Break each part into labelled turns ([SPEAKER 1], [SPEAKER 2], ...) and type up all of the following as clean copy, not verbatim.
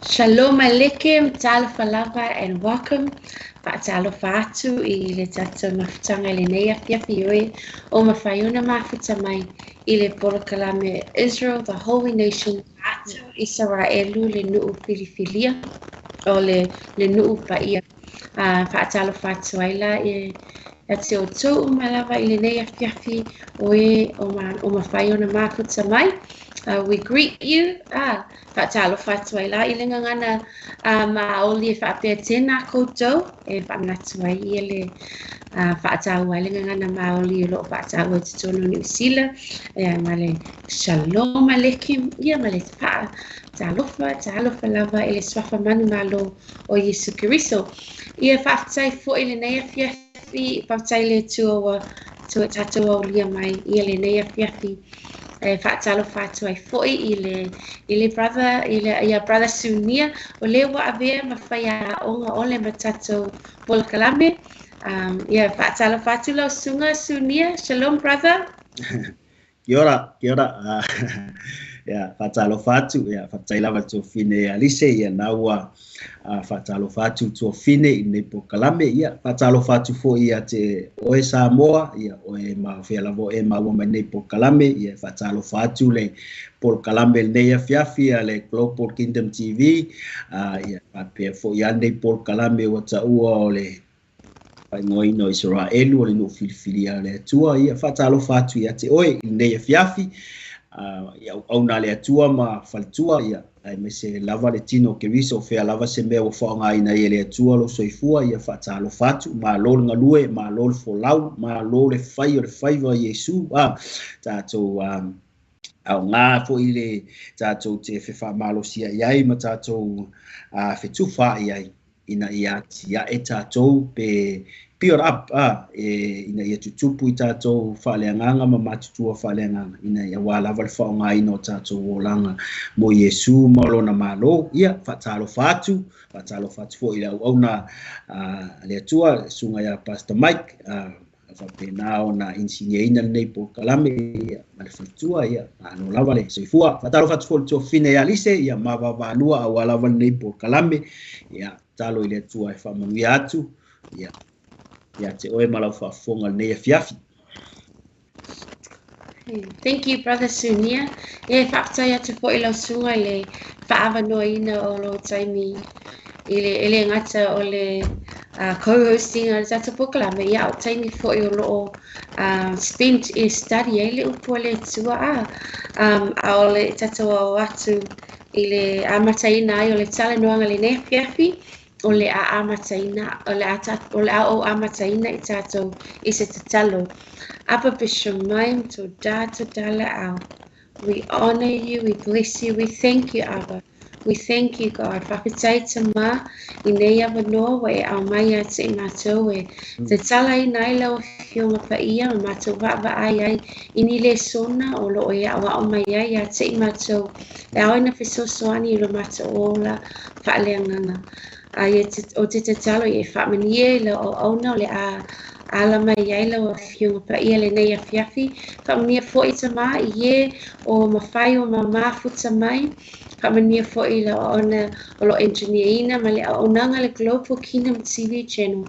[SPEAKER 1] Shalom Aleichem, talofa lava and welcome. Faatalofa atu i le tatou mafutaga i lenei afiafi i oe o mafai ona mafuta mai i le polokalame Israel the Holy Nation atu Isaraelu le nuu filifilia o le le nuu paia. Faatalofa atu ai la ia te outou uma lava i lenei afiafi o e o mafai ona mafuta mai. We greet you. Faatalofa atu ai la i le gagana Maoli e faapea tēnā koutou e faamanatu ai ia le faataua ai le gagana Maoli o loo faataua i totonu o Niu Sila ia ma le Shalom Aleichem ia ma le faatalofa talofa lava i le suafa manumalo o Iesu Keriso. Ia faafetai foi lenei afiafi, faafetai le Atua ua tua tatou aulia mai ia lenei afiafi. E faatalofa atu ai foi i le brother i le ia brother Sunia o lea ua avea ma faiaoga ole ma tatou polokalame. Ia faatalofa atu lau susuga Sunia. Shalom, brother.
[SPEAKER 2] Kia ora, kia ora. Ia, faatalofa atu, ia, faafetai lava tuafine Alise, ia, na ua faatalofa atu tuafine i lenei polokalame, ia, faatalofa atu foi ia te oe Samoa, ia, oe ma fea lava o e maua mai nei polokalame, ia, faatalofa atu le polokalame lenei afiafi a le Global Kingdom TV, ia, faapea foi a lenei polokalame ua taua o le faaigoaina o Isaraelu o le nuu filifilia a le Atua, ia, faatalofa atu ia te oe i lenei afiafi, ia auauna le Atua ma faletua, ia, aemaise lava le tino o Keriso, fea lava se mea ua faaaogaina ai e le Atua lo soifua, ia faatalofa atu, malo le galue, malo le folau, malo le fai o le faiva o Iesu, tatou aoga foi le tatou te fefaamalosia i ai ma tatou fetufa i ai ina ia atiae tatou pe build up e, ina ia tutupu i tatou faaleagaga ma matutua faaleagaga ina ia ua lava le faaaogaina o tatou olaga mo Iesu ma lona malo. Ia faatalofa atu, faatalofa atu foi i le auauna le Atua, susuga ia Pastor Mike, faapena ona inisinia lenei polokalame ia, ma le faletua, ia malo lava le soifua. Faatalofa atu foi le tuafine ia Alise, ia mavavalua aua lava lenei polokalame, ia talo i le Atua e faamanuia atu ia ia te oe ma lau faafofoga lenei afiafi.
[SPEAKER 1] Thank you, Brother Sunia. E faafetai atu foi lau susuga i le faaavanoaina o lou taimi i le e le gata o le co-hosting a le tatou polokalame, ia o taimi foi o loo spent e study ai le upu a le Atua a o le tatou ao atu i le amataina ai o le talanoaga lenei afiafi o le a amataina o le a ou amataina i tatou i se tatalo. Abba Bishamayim toda toda la'au. We honor you, we bless you, we thank you, Abba. We thank you, God. Faafetai Tama i nei avanoa ua e aumai ia te i matou e tatalaina ai lau Afioga paia ma matou vaavaai ai i ni lesona o loo e aoao mai ai ia te i matou e ao ina fesoasoani i lo matou ola faaleagaga. A ia o te tatalo ia e faamanuia i lau auauna o le a ala mai ai lau Afioga paia lenei afiafi. Faamanuia foi Tama i e o mafai o mamafuta mai. Faamanuia foi lau auauna o lo engineer ma le auaunaga le Global Kingdom TV channel.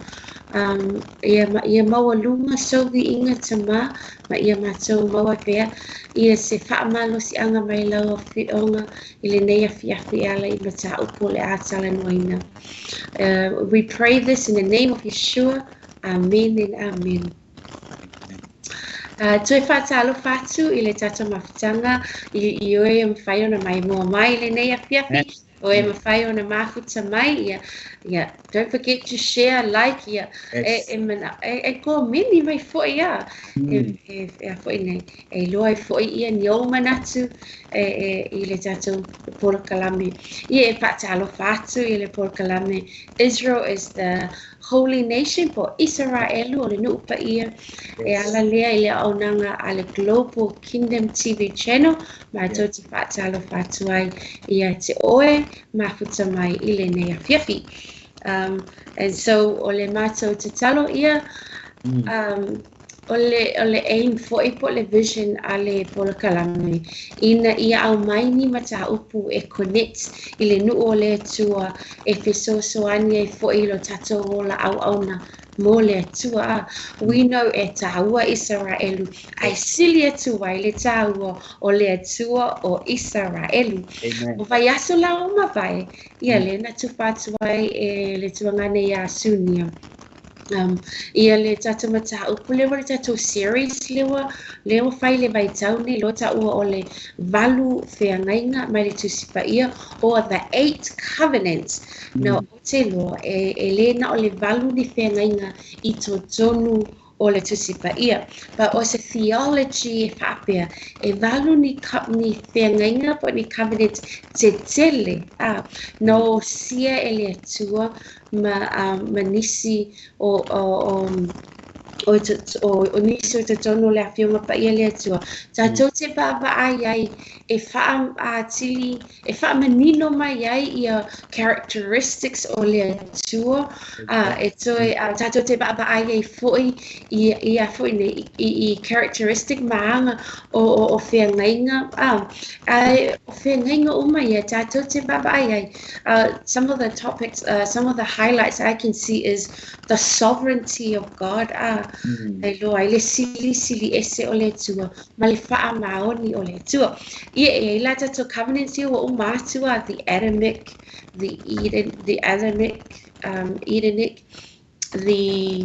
[SPEAKER 1] Ia, ia maualuga sou viiga Tama ma ia matou maua pea ia se faamalosiaga mai lau Afioga i lenei afiafi e ala i mataupu o le a talanoaina. We pray this in the name of Yeshua. Amen and amen. Toe faatalofa atu i le tatou mafutaga i oe o mafai ona maimoa mai lenei afiafi, o e mafai ona mafuta mai, ia, ia, don't forget to share, like, ia, e, e, mana, e, e komeni mai foi ia, e, e, foi nei, e iloa ai foi ia ni ou manatu e i le tatou polokalame. Ia e faatalofa atu i le polokalame Israel is the Holy Nation po Isaraelu o le nuu paia e ala lea i le auaunaga a le Global Kingdom TV channel matou te faatalofa atu ai ia te oe mafuta mai i lenei afiafi. And so o le matou tatalo ia O le aim fo'i po o le vision a le polokalame ina ia aumai ni mataupu e connect i le nuu o le Atua e fesoasoani ai fo'i i lo tatou ola auauna mo le Atua. We know e tāua Isaraelu, ae sili atu ai le tāua o le Atua o Isaraelu. O vaiaso la ua mavae, ia lea na tufa atu ai e le tuagane iā Sunia. Ia le tatou mataupu lea ua le tatou series lea ua fai le vaitau nei loa taua o le valu feagaiga mai le Tusi Paia or the eight covenants. Na ou te iloa e lē na o le valu ni feagaiga i totonu o le Tusi Paia. But o se theology e faapea e valu ni feagaiga po o ni covenant tetele na osia e le Atua ma nisi o nisi o totonu o le Afioga Paia le Atua. Tatou te vaavaai ai e faaatili, e faamanino mai ai ia characteristics o le Atua, e toe tatou te vaavaai ai fo'i ia fo'i nei i characteristic ma aga o feagaiga, ae o feagaiga uma ia tatou te vaavaai ai. Some of the topics, some of the highlights I can see is the sovereignty of God. E loa ai le silisili ese o le Atua ma le faamaoni o le Atua. Ia e ai la tatou covenants ia ua uma atu, the Adamic, the Eden, the Adamic, Edenic, the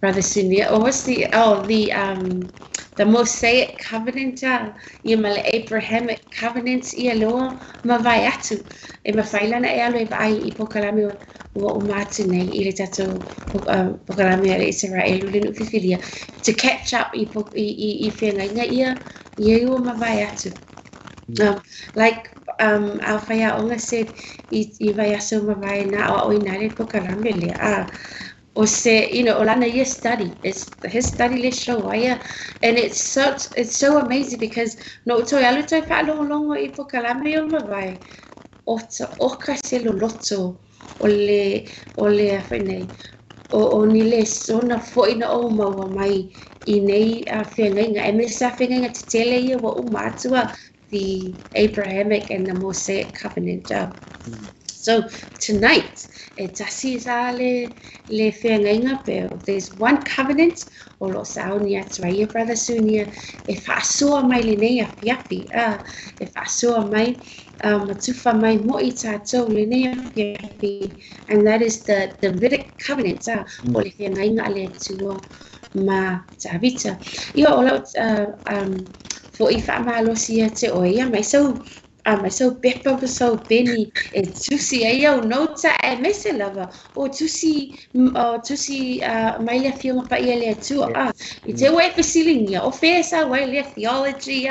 [SPEAKER 1] Brother Sunia, or what's the, oh, the Mosaic covenant, ia ma le Abrahamic covenant ia loa mavae atu. E mafai lana e alu e vaai i polokalame ua uma atu nei i le tatou polokalame a le Isaraelu le nuu filifilia to catch up i feagaiga ia ua mavae atu. Like our whaiaonga said i vaiaso mavae na o ina le polokalame lea. O se, o lana ia study, it's his study le show aia, and it's so amazing because no toe alu toe whaalongolongo i polokalame o mavae, o ta oka se loloto o le a nei, o ni le sona fo'i na o maua mai i nei a feagaiga, e me sa feagaiga tetele ia ua uma atu, the Abrahamic and the Mosaic covenant. So tonight, e tasi sa le feagaiga pe, there's one covenant o lo sauni atu ai e Brother Sunia e faasoa mai lenei afiafi, e faasoa mai ma tufa mai mo i tātou lenei afiafi, and that is the Davidic covenant, o le feagaiga a le Atua ma Tavita. Ia o lau fo'i faamalosi ia te oe ia mai sau pepa ma sau peni e tusi ai au nota e mese lava o tusi mai le Afioga Paia le Atua i te ua e fesiligia o fea sau ai lea theology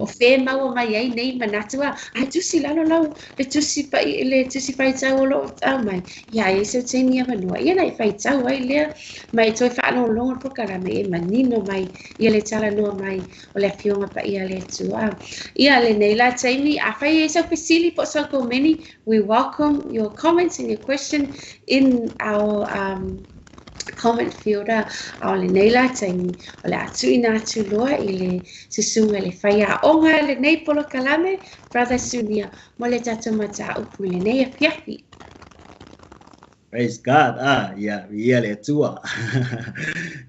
[SPEAKER 1] o fea maua mai ai nei manatu a tusi lalo lau le tusi pai le tusi faitau o loo au mai ia ai sau taimi avanoa ia na e faitau ai lea mai toe faalogologo le polokalame e manino mai ia le talanoa mai o le Afioga Paia le Atua. Ia lenei la taimi afai ai sau fesili po o sau komeni, we welcome your comments and your question in our comment field. A o lenei la taimi o le a tuuina atu loa i le susuga le faiaoga lenei polokalame, Brother Sunia, mo le tatou mataupu i lenei afiafi.
[SPEAKER 2] Praise God. Ia, ia le Atua.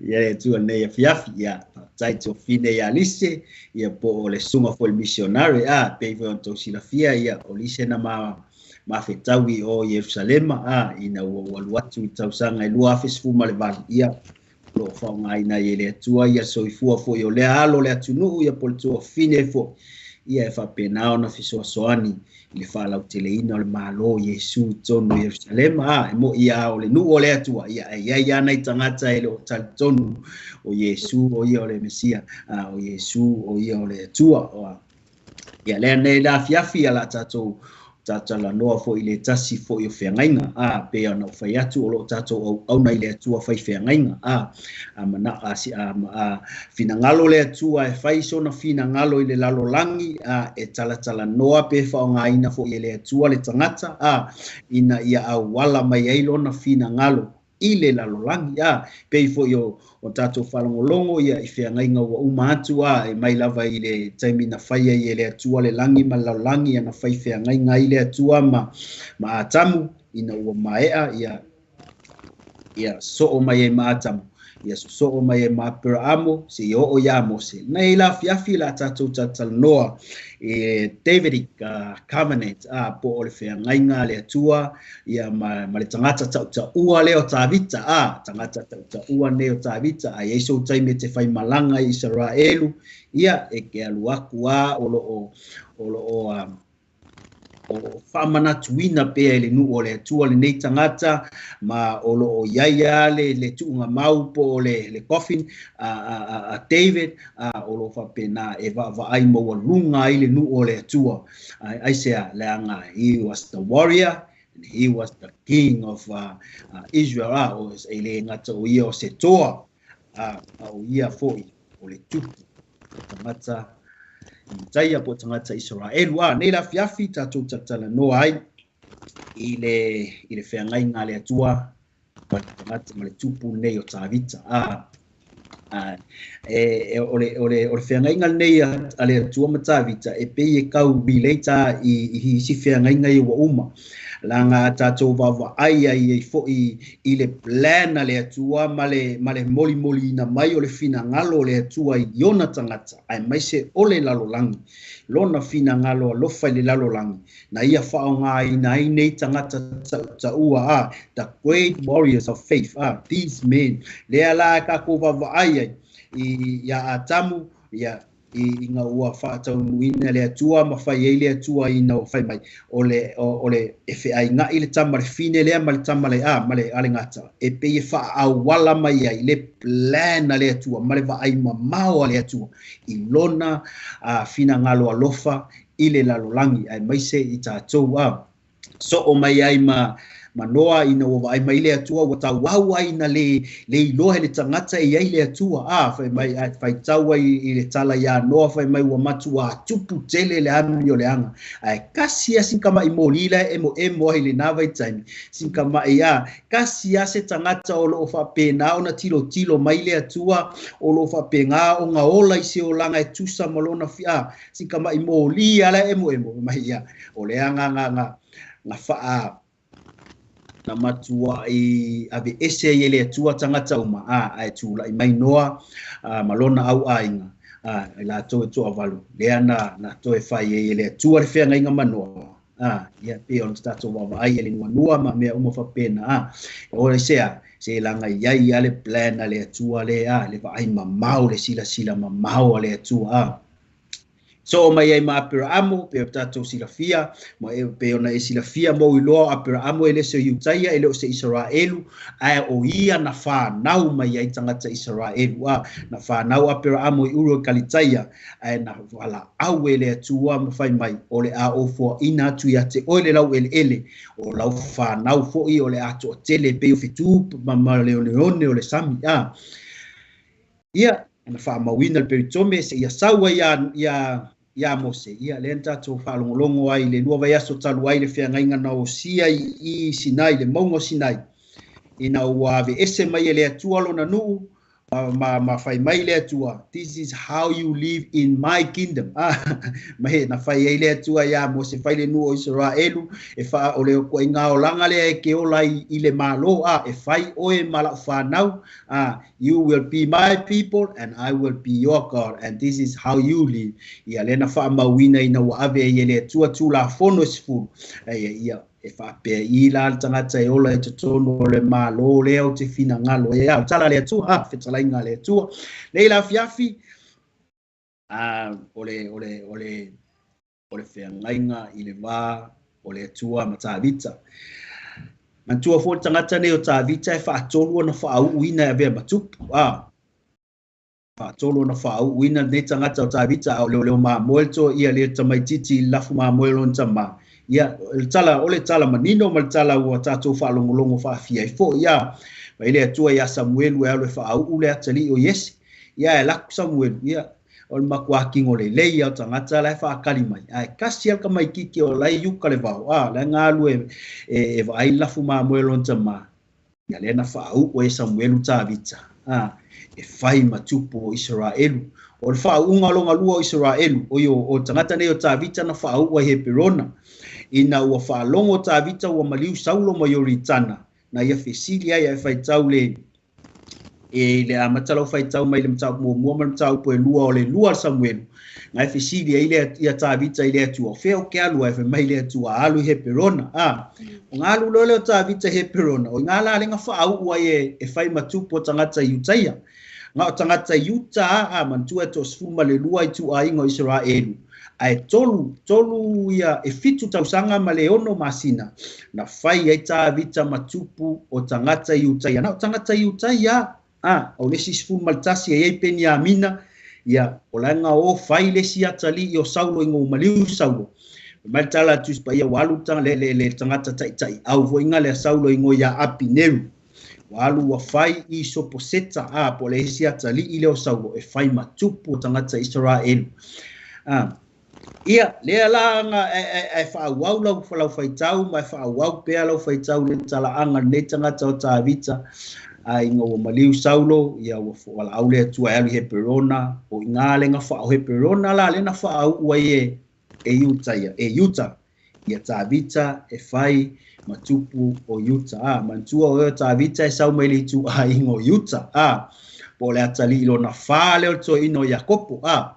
[SPEAKER 2] Ia le Atua nei afiafi. Ia, faafetai tuafine ia Lise, ia po o le susuga foi le missionary, pei foi ona tou silafia, ia, o Lise na ma fetaui o Ierusalema, ina ua alu atu i tausaga e 2018, ia, o lo o faaaogaina ai e le Atua ia soifua foi o lea alo le atunuu, ia po le tuafine foi, ia e faapena ona fesoasoani i le faalauteleina o le Malo o Iesu i totonu o Ierusalema. E mo'i a o le nuu o le Atua, ia e i ai ana i tagata e le o talitonu o Iesu o ia o le Mesia, o Iesu o ia o le Atua. Ia lea nei la afiafi ia la tatou tatalanoa foi i le tasi foi o feagaiga, pei ona ou fai atu o loo tatou auauna i le Atua fai feagaiga, a mana a, si, a, a finagalo le Atua e fai sona finagalo i le lalolagi, e talatalanoa pe faaaogaina foi e le Atua le tagata, ina ia auala mai ai lona finagalo. i le lalolagi, a pei foi o tatou faalogologo ia i feagaiga ua uma atu, a e mai lava i le taimi na fai ai e le Atua le lagi ma le lalolagi, ia na fai feagaiga ai le Atua ma Atamu ina ua maea ia soo mai ai ma Atamu, ia sosoo mai ai ma Aperaamo seia oo iā Mose. Nei la afiafi la tatou talatalanoa i Davidic Covenant, a po o le feagaiga a le Atua ia ma le tagata tautaua lea o Tavita, a tagata tautaua nei o Tavita, a i ai sou taimi e te faimalaga i Isaraelu, ia e ke alu aku a o lo o faamanatuina pea i le nuu o le Atua lenei tagata, ma o lo o iai a le tuuga mau po o le coffin a David, a o lo faapena e vaavaai maualuga ai le nuu o le Atua. Aisea? Leaga he was the warrior and he was the king of Israel, a o e le gata o ia o se toa, a o ia foi o le tupu o tagata Iutaia po o tagata Isaraelu. A nei la afiafi tatou talatalanoa ai i le feagaiga a le Atua ma le tagata ma le tupu nei o Tavita. A o le feagaiga lenei a le Atua ma Tavita e pei e kau relate i isi feagaiga ia ua uma. Leaga tatou vaavaai ai ai foi i le plan a le Atua ma le molimoliina mai o le finagalo o le Atua i ona tagata, aemaise o le lalolagi, lona finagalo alofa i le lalolagi, na ia faaaogaina ai nei tagata tautaua, a the great warriors of faith, a these men, lea la tatou vaavaai ai ia Atamu, ia ina ua faataunuuina le Atua ma fai ai le Atua ina ua fai mai o le e feaiga'i le tama le fine lea ma le tama le a ma le alegata, e pei e faaauala mai ai le plan a le Atua ma le vaai mamao a le Atua i lona finagalo alofa i le lalolagi, aemaise i tatou a soo mai ai ma Noa ina ua vaai mai le Atua ua tauau ai na le iloa e le tagata e i ai le Atua. A fai mai faitau ai i le tala iā Noa, fai mai ua matua tupu tele le ami o le aga, ae kasi a sinkama'i moli la e emoemo ai lenā vaitaimi sinkama'i, a kasi a se tagata o loo faapena ona tilotilo mai le Atua, o loo faapena ona ola i se olaga e tusa ma lona a sinkama'i moli a la e emoemo mai ia o le aga na faa na matua i ave ese ai e le Atua tagata uma, a ae tula'i mai Noa ma lona auaiga, a e latou e toavalu lea na toe fai ai e le Atua le feagaiga ma Noa. A ia pei ona tatou vaavaai e le nuanua ma mea uma faapena, a o le sea se laga i ai a le plan a le Atua lea, le vaai mamao, le silasila mamao a le Atua. A so mai ai ma Aperaamo, pe o tatou silafia, ma e pe ona e silafia mo iloa Aperaamo e le se Iutaia, e le o se Isaraelu, ae o ia na whānau mai ai tagata Isaraelu, a na whānau Aperaamo i Uru o Kalitaia, ae na wala au e le Atua ma fai mai, o le a ofoa ina atu ia te oe le lau eleele, o lau whānau foi o le atoa tele pe o whitu ma le oneone o le sami. A ia na whaamauina le peritome se ia saua ia Mose, ia lea na tatou faalogologo ai le lua vaiaso talu ai le feagaiga na osia i Sinai, le mauga o Sinai, ina ua aveese mai e le Atua lona nuu ma fai mai le Atua, this is how you live in my kingdom. Ma na fai ai le Atua iā Mose, fai le nuu o Isaraelu e faa o le koaiga olaga lea e ke ola i le Malo, a e fai oe ma la'u fanau, a you will be my people and I will be your God, and this is how you live. Ia lena faamauina ina ua ave ai e le Atua Tulafono e 10, ia e faapea i la le tagata e ola e totonu o le Malo lea o te finagalo e au tala le Atua, a fetalaiga a le Atua nei la afiafi, a o le feagaiga i le vā o le Atua ma Tavita. Manatua foi le tagata nei o Tavita e faatolu ona faauuina e avea ma tupu, a faatolu ona faauuina lenei tagata o Tavita, a o leoleo mamoe le toa ia le tamaititi i le lafu mamoe o lona tamā. Ia o le tala manino ma le tala ua tatou faalogologo faafia ai foi, ia mai le Atua iā Samuelu e alu e faauu le atalii o Iese. Ia e laku Samuelu, ia o le makuakigo lelei ia o tagata la e faakali mai, ae kasi a le tamaititi o lai uka le vao, a la e galu e vaai le lafu mamoe o lona tamā. Ia lea na faau'u ai e Samuelu Tavita, a, e fai ma tupu o Isaraelu. O le faauuga lona lua o Isaraelu, oi o tagata nei o Tavita na faau'u ai Heperona. Ina ua faalogo Tavita ua maliu Saulo ma Ioritana, na ia fesili ai ae faitau le e le amata lau faitau mai le mataupu muamua ma le mataupu e lua o le lua o Samuelu. Na e fesili ai le ia Tavita i le Atua, o fea o ke alu ai, fai mai le Atua, alu i Heperona. A, o ngā alu loa lea o Tavita i Heperona, o i ngā la lenga whaau ai e fai ma tupu o tagata i Utaia. Ngā o tagata i Uta a manatua e 12 i tuaiga o Israelu. Ae tolu ia e 7 tausaga ma le 6 masina na fai ai Tavita ma tupu o tagata i Utaia. Na o tagata i Utaia, a, o le isi 11 e ai Peniamina, ia, o laga o fai le si atali i o Saulo i ngō maliu Saulo. Mai tala atu pa ia walu tanga le tagata taitai au voinga le Saulo i ngō ia Apineru. Walu wa fai i Soposeta, a, po le isi atali i leo Saulo e fai ma tupu o tagata Israelu. A, ia, lea la nga e whaauau lau whaitau, ma e whaauau pea lau whaitau le talaanga nei tagata o Tavita, a inga ua maliu Saulo, ia ua wala au le atua e alu Heperona, o inga lenga whaau Heperona la lena whaau ua e Iuta ia, e Iuta, ia Tavita e fai ma tupu o Iuta. A, mantua o eo Tavita e sau mai le itu a ingo Iuta. A, po le atali ilo na wha leo to ino Iakopo. A,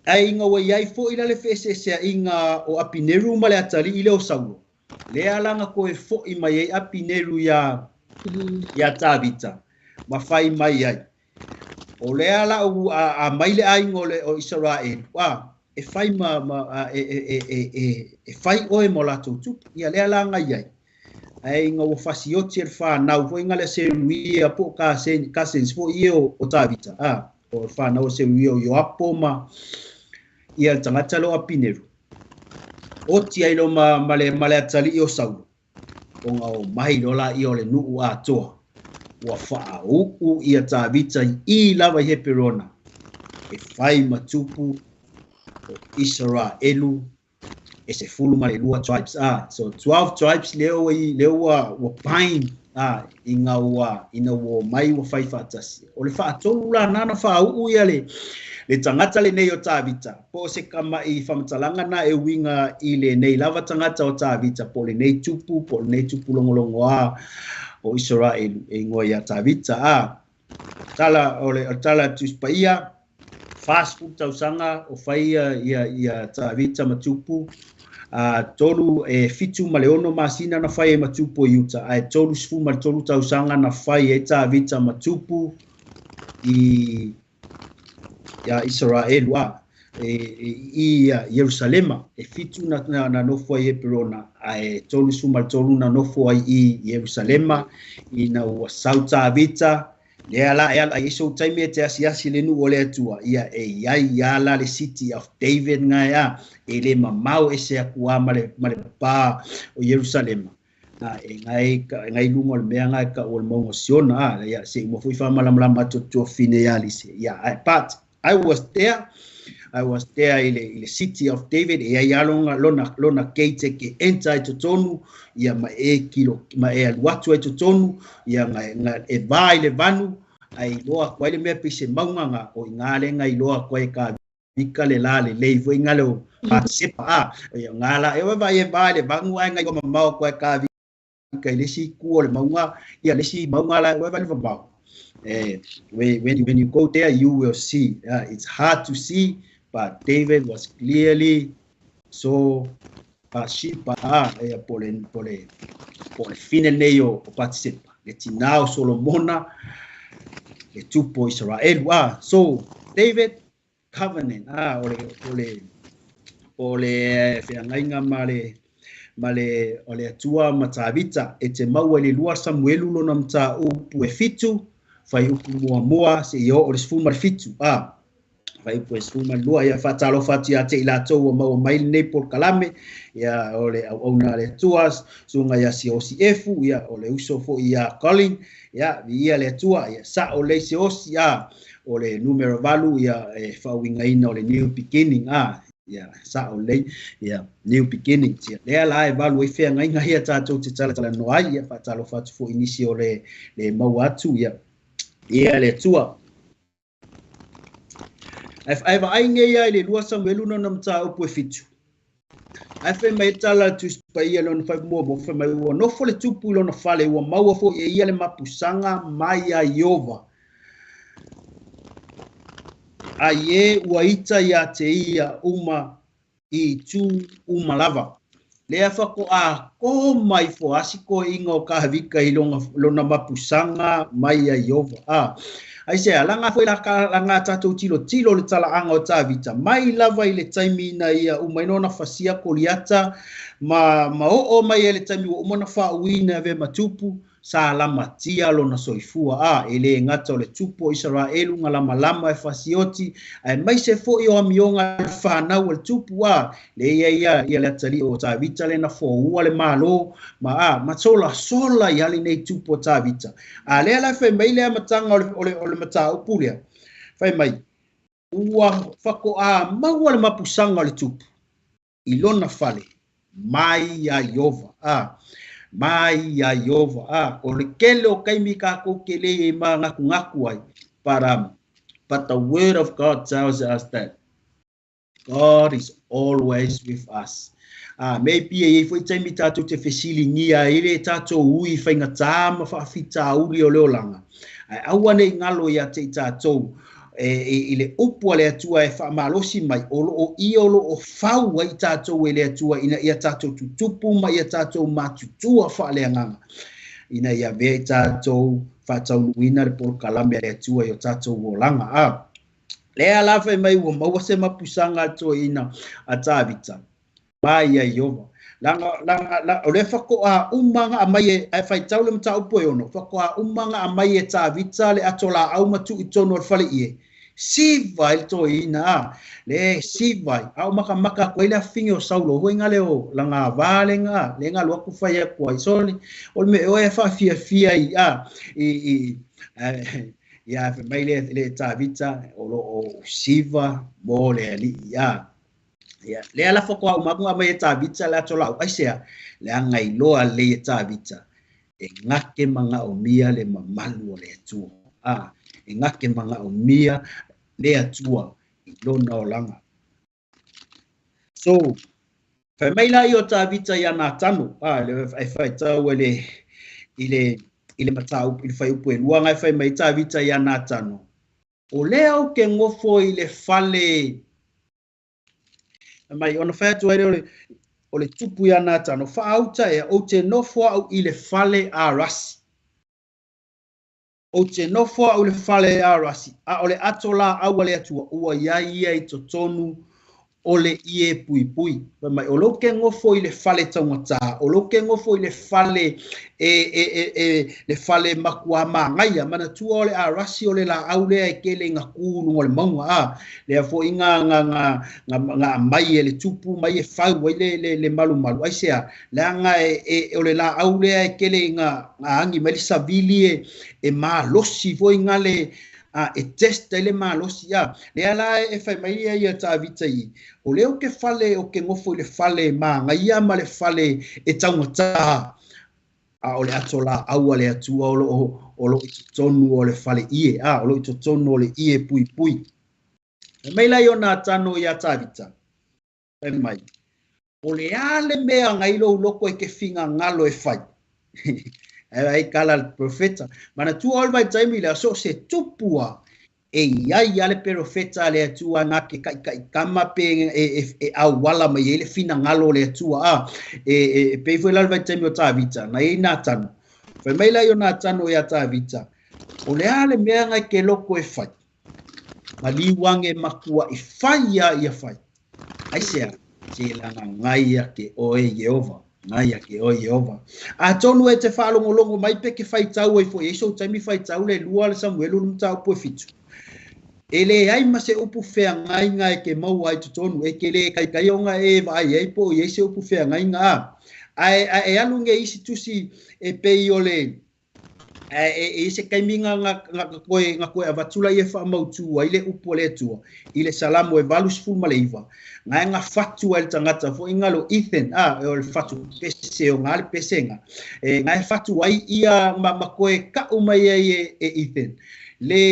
[SPEAKER 2] ai inga ua iai fo ila le whesesea inga o Apineru ma le atali i leo Saulo. Le alanga koe fo i mai ai Apineru ia Tavita, ma fai mai ai. O le ala u a maile ai ngole o Israel. Wa, e fai ma e fai oe mo latou tupu. Ia le alanga iai. Ai inga ua fasioti e le whanau fo inga le seruia po ka sen fo i o Tavita. A, o le whanau o seruia o Ioapo ma ia le tagata lo Apineru. O tia ilo ma le atali i o Saulo. O ngā o mai lola i o le nuu atoa. Ua whaau ia Tavita i lava i Heperona. E fai matupu o Israelu e se fulu ma le lua tribes. Ah, so 12 tribes leo i leo ua bind i ngā ua ina ua mai ua fai whaatasi. O le whaatolu la nana whaau ia le tangata le nei o Tavita. Po se kama i whamatalanga na e winga i le nei lava tangata o Tavita. Po le nei tupu, po le nei tupu longolongo a o Israel e ingoa ia Tavita. A, tala o le tala tuspaia, fast food tausanga o whai ia Tavita matupu. A tolu e 7 ma le 6 masina na whai e matupu i Uta. A e 30 ma le 3 tausanga na whai e Tavita matupu i ia Israel a i Yerusalema e 7 na nofo ai Heperona a e 30 ma le 3 na nofo ai i Yerusalema ina ua sau Tavita lea la e ala i so taimi e te asiasi le nu o le Atua ia e iai ia la le City of David ngai a e le mamau e se akua ma le pa o Yerusalema. A e ngai lunga o le mea ngai ka o le maunga Siona a ia se mo fui fa malamalama atu tua fine ia lise. Ia but I was there. I was there i le City of David e ai alonga lona gate ke enter i totonu ia ma e kilo ma e alu atu ai totonu ia nga e vai le vanu ai loa koe le mea pise maunga nga o i ngā lenga i loa koe ka vika le la le lei foi ngā leo Patsipa a ia ngā la e vai e vai le vangu ai ngai o mamao koe ka vika i le si ku o le maunga ia le si maunga la e vai le mamao. When you go there, you will see. It's hard to see, but David was clearly so Bathsheba e pole fine nei o Bathsheba. Le tinao Solomona, le tupo Israel. So David covenant. O le whiangainga ma le o le Atua ma Tavita e te maua i le lua Samuelu lona mta upu e 7 whai upu mua mua se i o le 17 whai upu e 12 ia whātalo whati a te i lātou o maua mai nei por kalame ia o le au auna le Atua sunga ia si osi efu ia o le uso fo ia Colin ia ia le Atua ia sa o le se osi o le numero valu ia e whauinga ina o le new beginning Ia, sa'o lelei, ia, new beginnings. Ia, lea la e valu ai feagaiga ia tatou te talatalanoa ai, ia, faatalofa atu foi i nisi o le le maua atu, ia, ia le Atua. Ae vaai nei ia i le 2 Samuelu lona mataupu e 7. Ae fai mai tala a le Tusi Paia lona fai muamua, fai mai ua nofo le tupu i lona fale, ua maua foi e ia le mapusaga mai ia Ieova. Ai e ua ita ia te ia uma i itu uma lava. Lea faatoa ko mai foasi toeaiina o Tavita i lona, lona mapusaga mai ia Ieova. A, aisea, laga foi la ka, laga tatou tilotilo le talaaga o Tavita, mai lava i le taimi ina ia uma ai ona fasia Koliata ma, ma oo mai ai le taimi ua uma ona faauuina e avea ma tupu, sa lamatia lona soifua, a e lē gata o le tupu o Isaraelu na lamalama e fasioti, aemaise foi o amioga a le fanau a le tupu, a lea ia ia ia le atalii o Tavita lea na foua le Malo ma a ma solasola i ai lenei tupu o Tavita. A lea la fai mai le amataga o le, o le, o le mataupu lea, fai mai ua faatoa maua le mapusaga o le tupu i lona fale mai iā Ieova. A, mai iā Ieova. A, o le tele o taimi tatou te le i manatunatu ai, but, but the word of God tells us that God is always with us. A, maybe e i ai foi taimi tatou te fesiligia ai le tatou ui faigata ma faafitauli o le olaga, ae aua ne i galo ia te i tatou e, i, i le upu a le Atua e faamalosi mai, o lo o ia o lo o fau ai tatou e le Atua ina ia tatou tutupu ma ia tatou matutua faaleagaga, ina ia avea i tatou faataunuuina le polokalame a le Atua i o tatou olaga. A, lea la fai mai ua maua se mapusaga a toeaina a Tavita mai ia Ieova. Laga, laga, la, o lea faatoa uma ona aumai e, ae faitau le mataupu e 6, faatoa uma ona aumai e Tavita le ato laau ma tuu i totonu o le fale ie. Siva ai le toeaina, a, le siva ai, a o makamaka atu ai le afafine o Saulo foi nga le o laga va le nga, le nga alu atu fai atu ai. Sole, o le mea oe e faafiafia i, a, i, i, ia, fai mai le, le Tavita, o lo o siva mo le alii, a. Ia, lea la faatoa uma atu aumai e Tavita le ato laau, aisea? Leaga iloa lelei e Tavita, e gake manaomia le mamalu o le Atua. A, e gake manaomia le Atua i lona olaga. So, fai mai la ia o Tavita ia Natano, a, le, e faitau e le, i le, i le mataupu, i le fuaiupu e 2 na e fai mai Tavita ia Natano, o lea ou te nofo i le fale mai ona fai atu ai lea o le, o le tupu ia Natano, faauta ea, ou te nofo au i le fale arasi. Ou te nofo au i le fale arasi, a o le ato laau a le Atua, ua i ai ia i totonu o le ie puipui. Fai mai, o lou ke nofo i le fale taugata, o lou ke nofo i le fale e, e, e, e le fale matua māgaia, manatua o le arasi o le laau lea e tele ina tu i luga o le mauga, a, lea foi nga, nga, nga, nga, nga aumai e le tupu mai e fau ai le, le, le malumalu. Aisea? Leaga e, e, o le laau lea e tele ina nga agi mai le savili e, e malosi foi nga le, a, e test ai le malosi, a. Lea la e fai mai ia ia Tavita i, o lea o ke fale, o ke nofo i le fale māgaia ma le fale e taugata, a o le ato laau a le Atua o lo o, o lo o i totonu o le fale ie, a, o lo o i totonu o le ie puipui. Fai mai la ia o Natano ia Tavita, fai mai, o le a le mea ngai lou loko e ke finagalo e fai? Ai ai kala le profeta. Manatua o le vaitaimi lea, so o se tupu a, e i ai a le perofeta a le Atua na ke kaʻikaʻikama pe e, e, e auala mai ai le finagalo o le Atua. A, e, e, e pei foi la le vaitaimi o Tavita, na i ai Natano. Fai mai la i o Natano ia Tavita, o le a le mea ngai ke loko e fai? Maliu ange makua i fai ia ia fai. Aisea? Se laga ngai ia ke oe Ieova. Ngai ia ke oe Ieova. Atonu e te faalogologo mai pe ke faitau ai foi, e ai sou taimi faitau le 2 le Samuelu le mataupu e 7. E leai ma se upu feagaiga e ke maua ai totonu, e ke le kaikai ona e vaai ai po o i ai se upu feagaiga a. Ae, ae e alu nei isi tusi e pei o le. Ae e i ai se taimi nga nga nga koe nga koe avatu laia e faamautu ai le upu a le Atua i le Salamo e 89, nga e gafatu ai le tagata foi nga lo Ethan, a, o le fatu pese o nga le pese nga, e nga e fatu ai ia ma ma koe ka'u mai ai e e Ethan le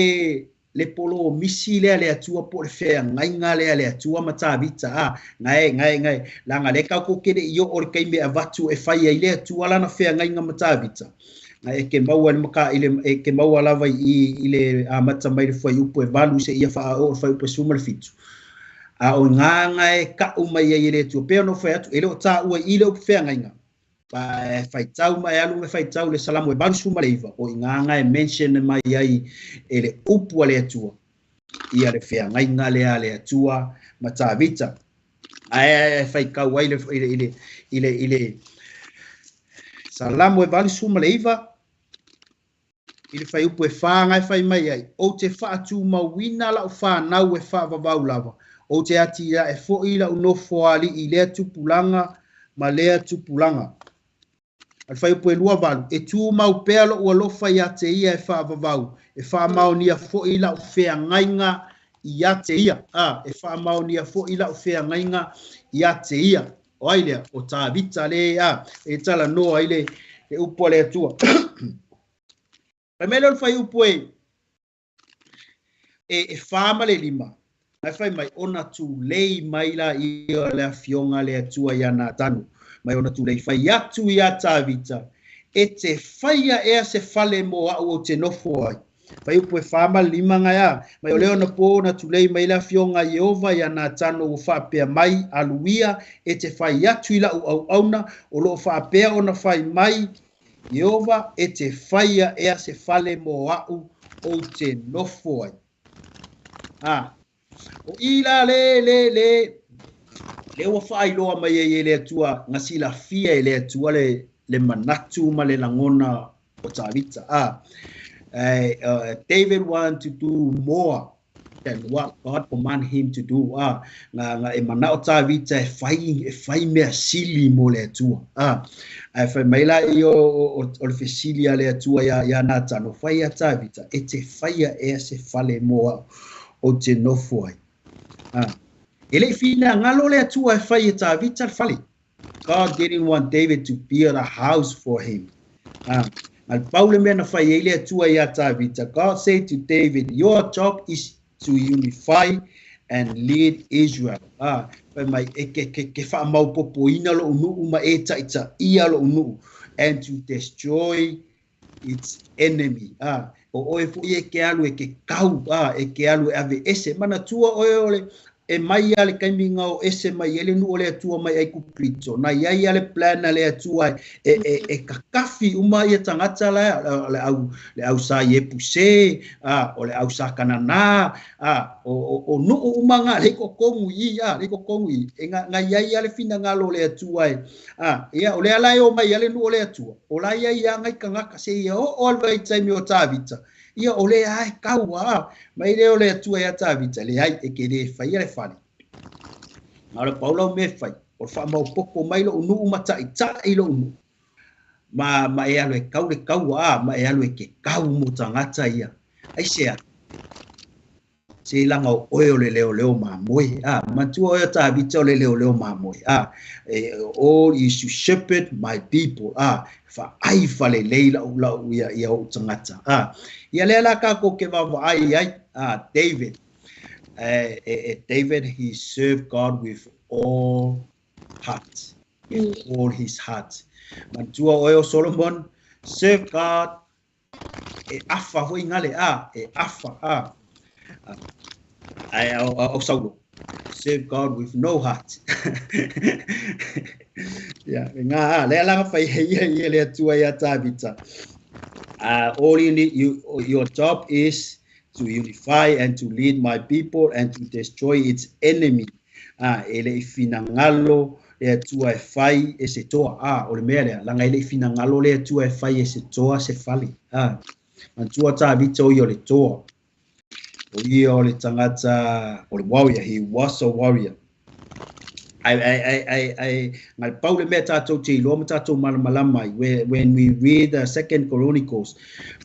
[SPEAKER 2] le polomisi lea a le Atua po o le feagaiga lea a le Atua ma Tavita, a, gae, gae, gae, leaga lea tatou te le i oo i le taimi e avatu e fai ai le Atua lana feagaiga ma Tavita, gae e te maua i le mata, i le, e te maua lava i i, i le amata mai le fuaiupu e 8 seia faaoo i le fuaiupu e 17. A o i gā gae ka'u mai ai e le Atua, pei ona ou fai atu, e le o taua i i le upu feagaiga, Pa e faitau ma e alu e faitau le Salamo e 89, o i gā e mention mai ai e le upu a le Atua, ia le feagaiga lea a le Atua ma Tavita. Ae e faitau ai le, i le, i le, i le, i le Salamo e 89, I le fuaiupu e 4 e fai mai ai, Ou te faatumauina lau fanau e faavavau lava, ou te atiae foi lau nofoalii i lea tupulaga ma lea tupulaga. A le fuaiupu e 28, E tumau pea lou alofa ia te ia e faavavau, e faamaonia foi lau feagaiga ia te ia. A, e faamaonia foi lau feagaiga ia te ia. O ai lea? O Tavita le, a, e talanoa ai le, le upu a le Atua. Fai mai lea o le fuaiupu e, e, e 4 ma le 5, ae fai mai, ona tulei mai laia o le afioga a le Atua iā Natano, mai ona tulei fai atu iā Tavita, E te faia ea se fale mo a'u ou te nofo ai? Fuaiupu e 4 ma le 5 gae a, mai o lea ona pō ona tulei mai le afioga a Ieova iā Natano ua faapea mai, Alu ia, e te fai atu i la'u auauna, o lo o faapea ona fai mai Ieova, e te faia ea se fale mo a'u ou te nofo ai. A, o i la le, le, le, le ua faailoa mai ai e le Atua, nga silafia e le Atua le, le manatu ma le lagona o Tavita. A, David want to do more than what God command him to do. A, nga, nga e manao Tavita e fai, e fai mea sili mo le Atua. A, ae fai mai la i o, o, o le fesili a le Atua ia, ia Natano, fai a Tavita, e te faia ea se fale mo a'u ou te nofo ai. A, e le i finagalo le Atua e fai e Tavita le fale. God didn't want David to build a house for him. A, a le pau le mea na fai ai le Atua iā Tavita, God said to David, your job is to unify and lead Israel. A, fai mai, e ke, ke, ke faamaopopoina lo'u nu'u ma e ta'ita'ia lo'u nu'u, and to destroy its enemy. A, o oe foi e ke alu e ke kau, a, e ke alu e aveese. Manatua oe o le, e mai a le taimi nga o ese mai ai le nuu o le Atua mai Aikupito, na iai a le plan a le Atua e, e, e kakafi uma ia tagata la, le au, le au sa Iepuse, a, o le au sa Kanana, a, o, o, o nuu uma nga le kokogu i, a, le kokogu i, e nga, nga iai a le finagalo o le Atua e, a, ia, o lea la e o mai a le nuu o le Atua, o la iai a ngai tagaka se ia oo a le vaitaimi o Tavita, Ia, o lea a e kaua a, mai lea o le Atua iā Tavita, leai, e ke lē faia le fale. Na o le pau lau mea e fai, o le faamaopoopo mai lo'u nuu ma ta'ita'i lo'u nuu, ma, ma e alu e kau le kaua a, ma e alu e ke kau mo tagata ia. Aisea? Se laga o oe o le leoleo mamoe. A, manatua oe o Tavita o le leoleo mamoe. A, e, all is to shepherd my people. A, faai falelei la'u, la'u ia, ia o'u tagata. A, ia lea la kākou ke vaavaai ai, a, David. E, e, e David, he served God with all heart. With all his heart. Manatua oe o Solomon, serve God e afa foi ngale a, e afa a. Ae o Saulo, serve God with no heart. Ia, e ngā a, lea la fai hei ia ia le Atua ia Tavita. All you need, you, your job is to unify and to lead my people and to destroy its enemy. A, e le i finagalo le Atua e fai e se toa. A, o le mea lea, laga e le i finagalo le Atua e fai e se toa se fale. A, manatua Tavita o ia o le toa. O ia o le tagata, o le warrior, he was a warrior. Ai ai ai ai ai ngai pau le mea tātou te iloa ma tātou malamalama ai when we read the Second Chronicles,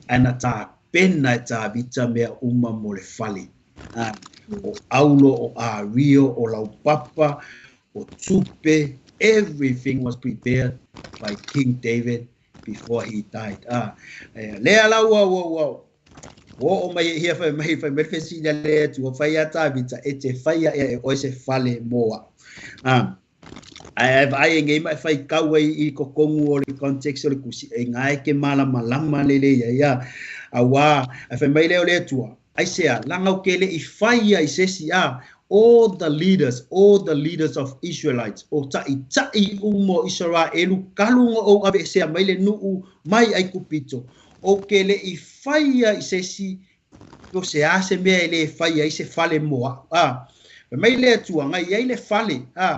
[SPEAKER 2] ana tapena e Tāvita mea uma mo le fale. O aulo, o ario, o laupapa, o tupe, everything was prepared by King David before he died. Lea la ua ua ua ua oo mai e ia fai mai le fesili a le Atua, fai a Tāvita e te faia ea e oe se fale mo a'u. Ae vaai e nei ma e faitau ai i totonu o le context o le tusi e gae ke malamalama lele ia ia auā ae fai mai lea o le Atua, aisea laga ou te leʻi faia i se isi a all the leaders, all the leaders of Israelites, o taʻitaʻi uma o Isaraelu talu ona ou aveesea mai le nuu mai Aikupito, ou te leʻi faia i se isi po se a se mea e lē faia ai se fale mo aʻu. Fai mai le Atua, ga i ai le fale a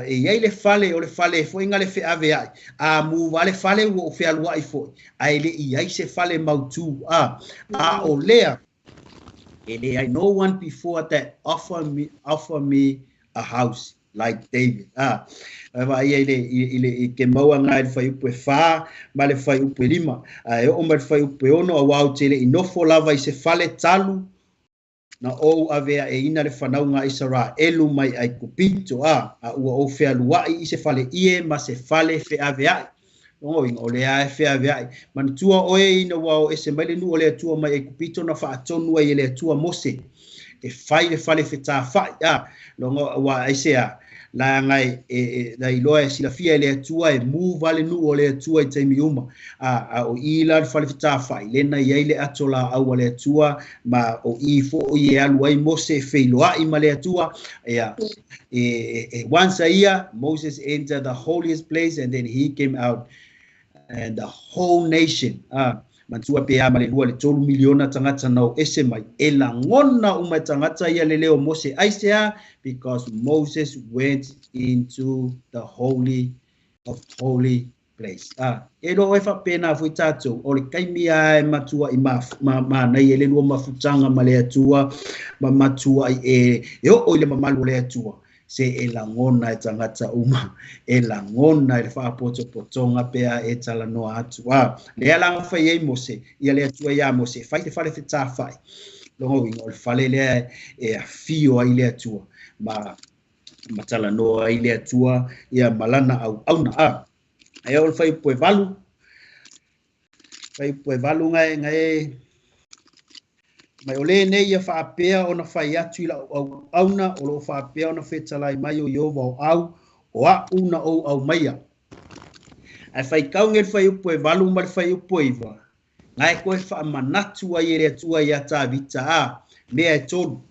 [SPEAKER 2] e i ai le fale o le fale foʻi ga le feʻaveaʻi a muva le fale ua ou fealuaʻi foʻi ae leʻi ai se fale mautū a o lea e leai, no one before that offer me a house like David. Vaai ai le i le i ke maua ngai le fuaiupu e 4 ma le fuaiupu e 5. E oo mai le fuaiupu e 6, auā ou te leʻi nofo lava i se fale talu na ou aveaʻeina le fanauga a Isaraelu mai Aikupito a ua ou fealuaʻi i se fale ie ma se fale feʻaveaʻi. Logoina o lea e feaveaʻi. Manatua oe ina ua o ese mai le nuu o le Atua mai Aikupito na faatonu ai e le Atua Mose e fai le fale fetafaʻi logo ua aisea laga e na iloa e silafia e le Atua e muva le nuu o le Atua i taimi uma a o i la le fale fetafaʻi lena i ai le ato laau a le Atua ma o i foʻi e alu ai Mose e feiloaʻi ma le Atua ia e once a year Moses entered the holiest place and then he came out and the whole nation, manatua pe a ma le 2 le 3 miliona tagata na o ese mai e lagona uma e tagata ia le leo Mose. Aisea? Because Moses went into the holy of holy place. E loo e faapena foi tatou o le taimi a e matua i ma manai e le lua mafutaga ma le Atua ma matua e oo i le mamalu o le Atua se e lagona e tagata uma e lagona e le faapotopotoga pea e talanoa atu lea laga fai ai Mose ia le Atua iā Mose fai le fale fetafaʻi. Loga uiga o le fale lea e afio ai le Atua ma talanoa ai le Atua ia ma lana auauna. Ae o le fuaiupu e 8, fuaiupu e 8 gae mai o lenei ia faapea ona fai atu i la'u auauna o loo faapea ona fetalai mai o Ieova o au o a'u na ou aumaia. Ae faitauga le fuaiupu e 8 ma le fuaiupu e 9 gae koe faamanatu ai e le Atua iā Tavita mea e tolu,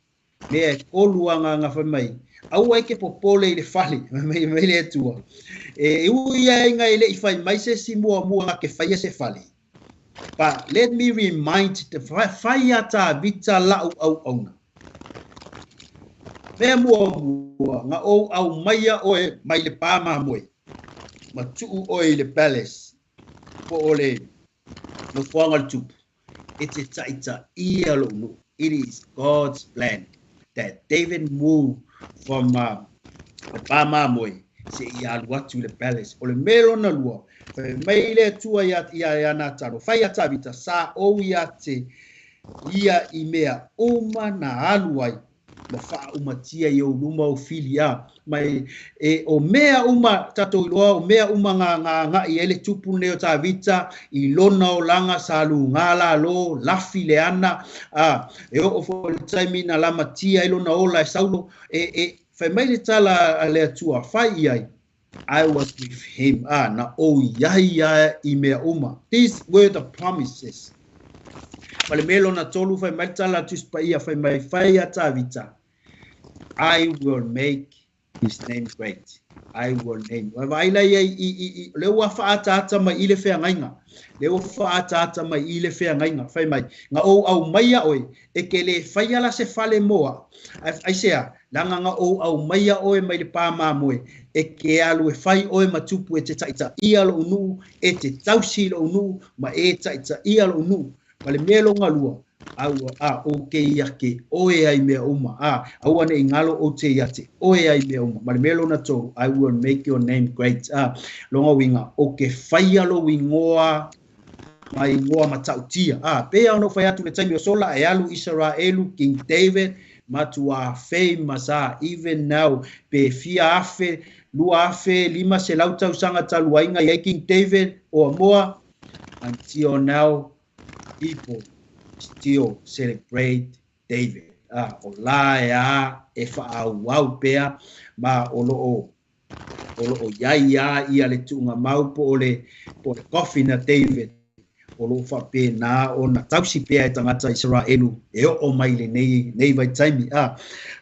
[SPEAKER 2] mea e tolu agaga. Fai mai, aua e ke popole i le fale mai mai le Atua e ui ai ga e leʻi fai mai se isi muamua ga ke faia se fale. But let me remind te fai a Tavita la'u auauna. Mea muamua, ga ou aumaia oe mai le pā mamoe ma tuu oe i le palace po o le nofoaga le tupu e te taʻitaʻia loʻu nuu. It is God's plan that David moved from le pā mamoe seʻia alu atu i le palace. O le mea lona lua, fai mai le Atua ia Natano, fai a Tavita sa ou ia te ia i mea uma na alu ai ma faaumatia i ou luma o fili mai e o mea uma tatou iloa o mea uma nga agaʻi ai le tupu nei o Tavita i lona olaga sa lugā lalo lafi le ana e oo foi le taimi na lamatia ai lona ola e Saulo e fai mai le tala a le Atua fai i ai, I was with him, na ou iai ia i mea uma. These were the promises. Ma le mea lona tolu, fai mai le tala a Tusi Paia, fai mai fai a Tavita, I will make his name great. I will name. Vaai la ia i le ua faaataata mai i le feagaiga. Le ua faaataata mai i le feagaiga. Fai mai, ga ou aumaia oe, e ke le faia la se fale moa. Aisea, laga ga ou aumaia oe mai le pā mamoe, e ke alu e fai oe ma tupu e te taʻitaʻia loʻu nuu, e te tausi loʻu nuu, ma e taʻitaʻia loʻu nuu. Ma le mea longa lua, Aua a o ke ia ke oe ai mea uma. A aua ne ingalo o te ia te oe ai mea uma. Ma le mea lona tolu, I will make your name great. A longa winga o ke whaia lo wingoa mai ingoa matautia. A pea ono whai atu le taimi o sola e alu Israelu King David matua famous a even now pe fia afe lua afe lima se lautau sanga taluainga i King David or more until now people still celebrate David. O la e a e whaau pea ma o loo iai ia ia le tuunga mau po o le coffin a David o loo whape nā o na tausi pea e tangata Israelu e o mai le nei vai taimi a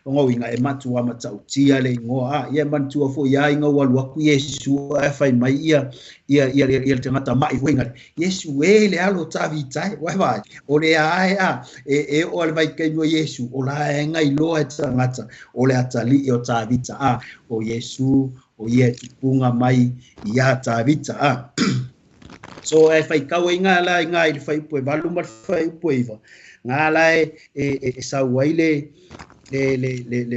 [SPEAKER 2] o inga e matua matautia le ingoa a ia mantua fo ia inga walu aku Yesu e whai mai ia ia ia ia tangata mai huinga Yesu e le alo Tavita wai vai o le ae a e o le vai kai mo Yesu o la e ngai loa e tangata o le atali o Tavita a o Yesu o ia tupunga mai ia Tavita a. So e whai kaua i ngā la i ngā i le whai upue valu ma le whai upue iwa. Ngā la e sau ai le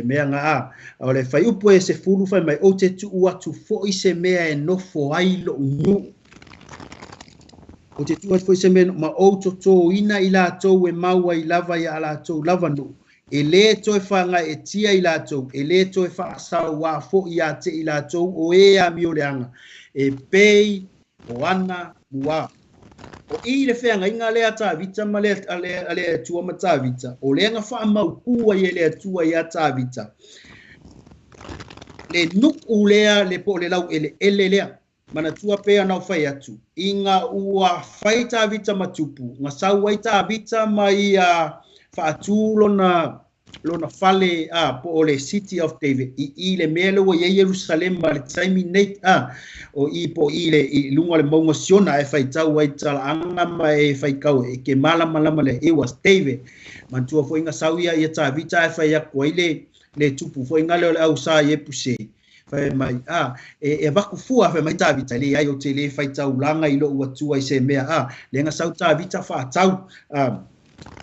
[SPEAKER 2] mea ngā a. O le whai upue se fulu whai mai o te tuu atu fo i se mea e nofo ai lo unu. O te tuu atu fo i se mea ma o toto ina i la tau e maua i lava i a la tau lava nu. E le toe whanga e tia i la tau, e le toe whaasau wā fo i a te i la tau o e a mio leanga. E pei o ana mua. O i le whenga inga lea Tavita ma le ale atua ma Tavita. O le nga wha maukua i le atua i a Tavita. Le nuku lea le po le lau ele ele lea. Mana tua pea nau whai atu. Inga ua whai Tavita matupu. Nga sau ai Tavita ma ia whaatu lona fale a po o le City of David i le mea le ua ia Jerusalem ma le taimi nei a o i po i le i lunga le maunga Siona e whaitau ai talaanga ma e whaikau e ke malamalama le it was David mantua fo inga sau ia ia Tavita e whai aku ai le tupu fo inga le o le au sa i e puse whai mai a e vakufua whai mai Tavita le ai o te le whaitau langa i lo ua tua i se mea a le nga sau Tavita whaatau a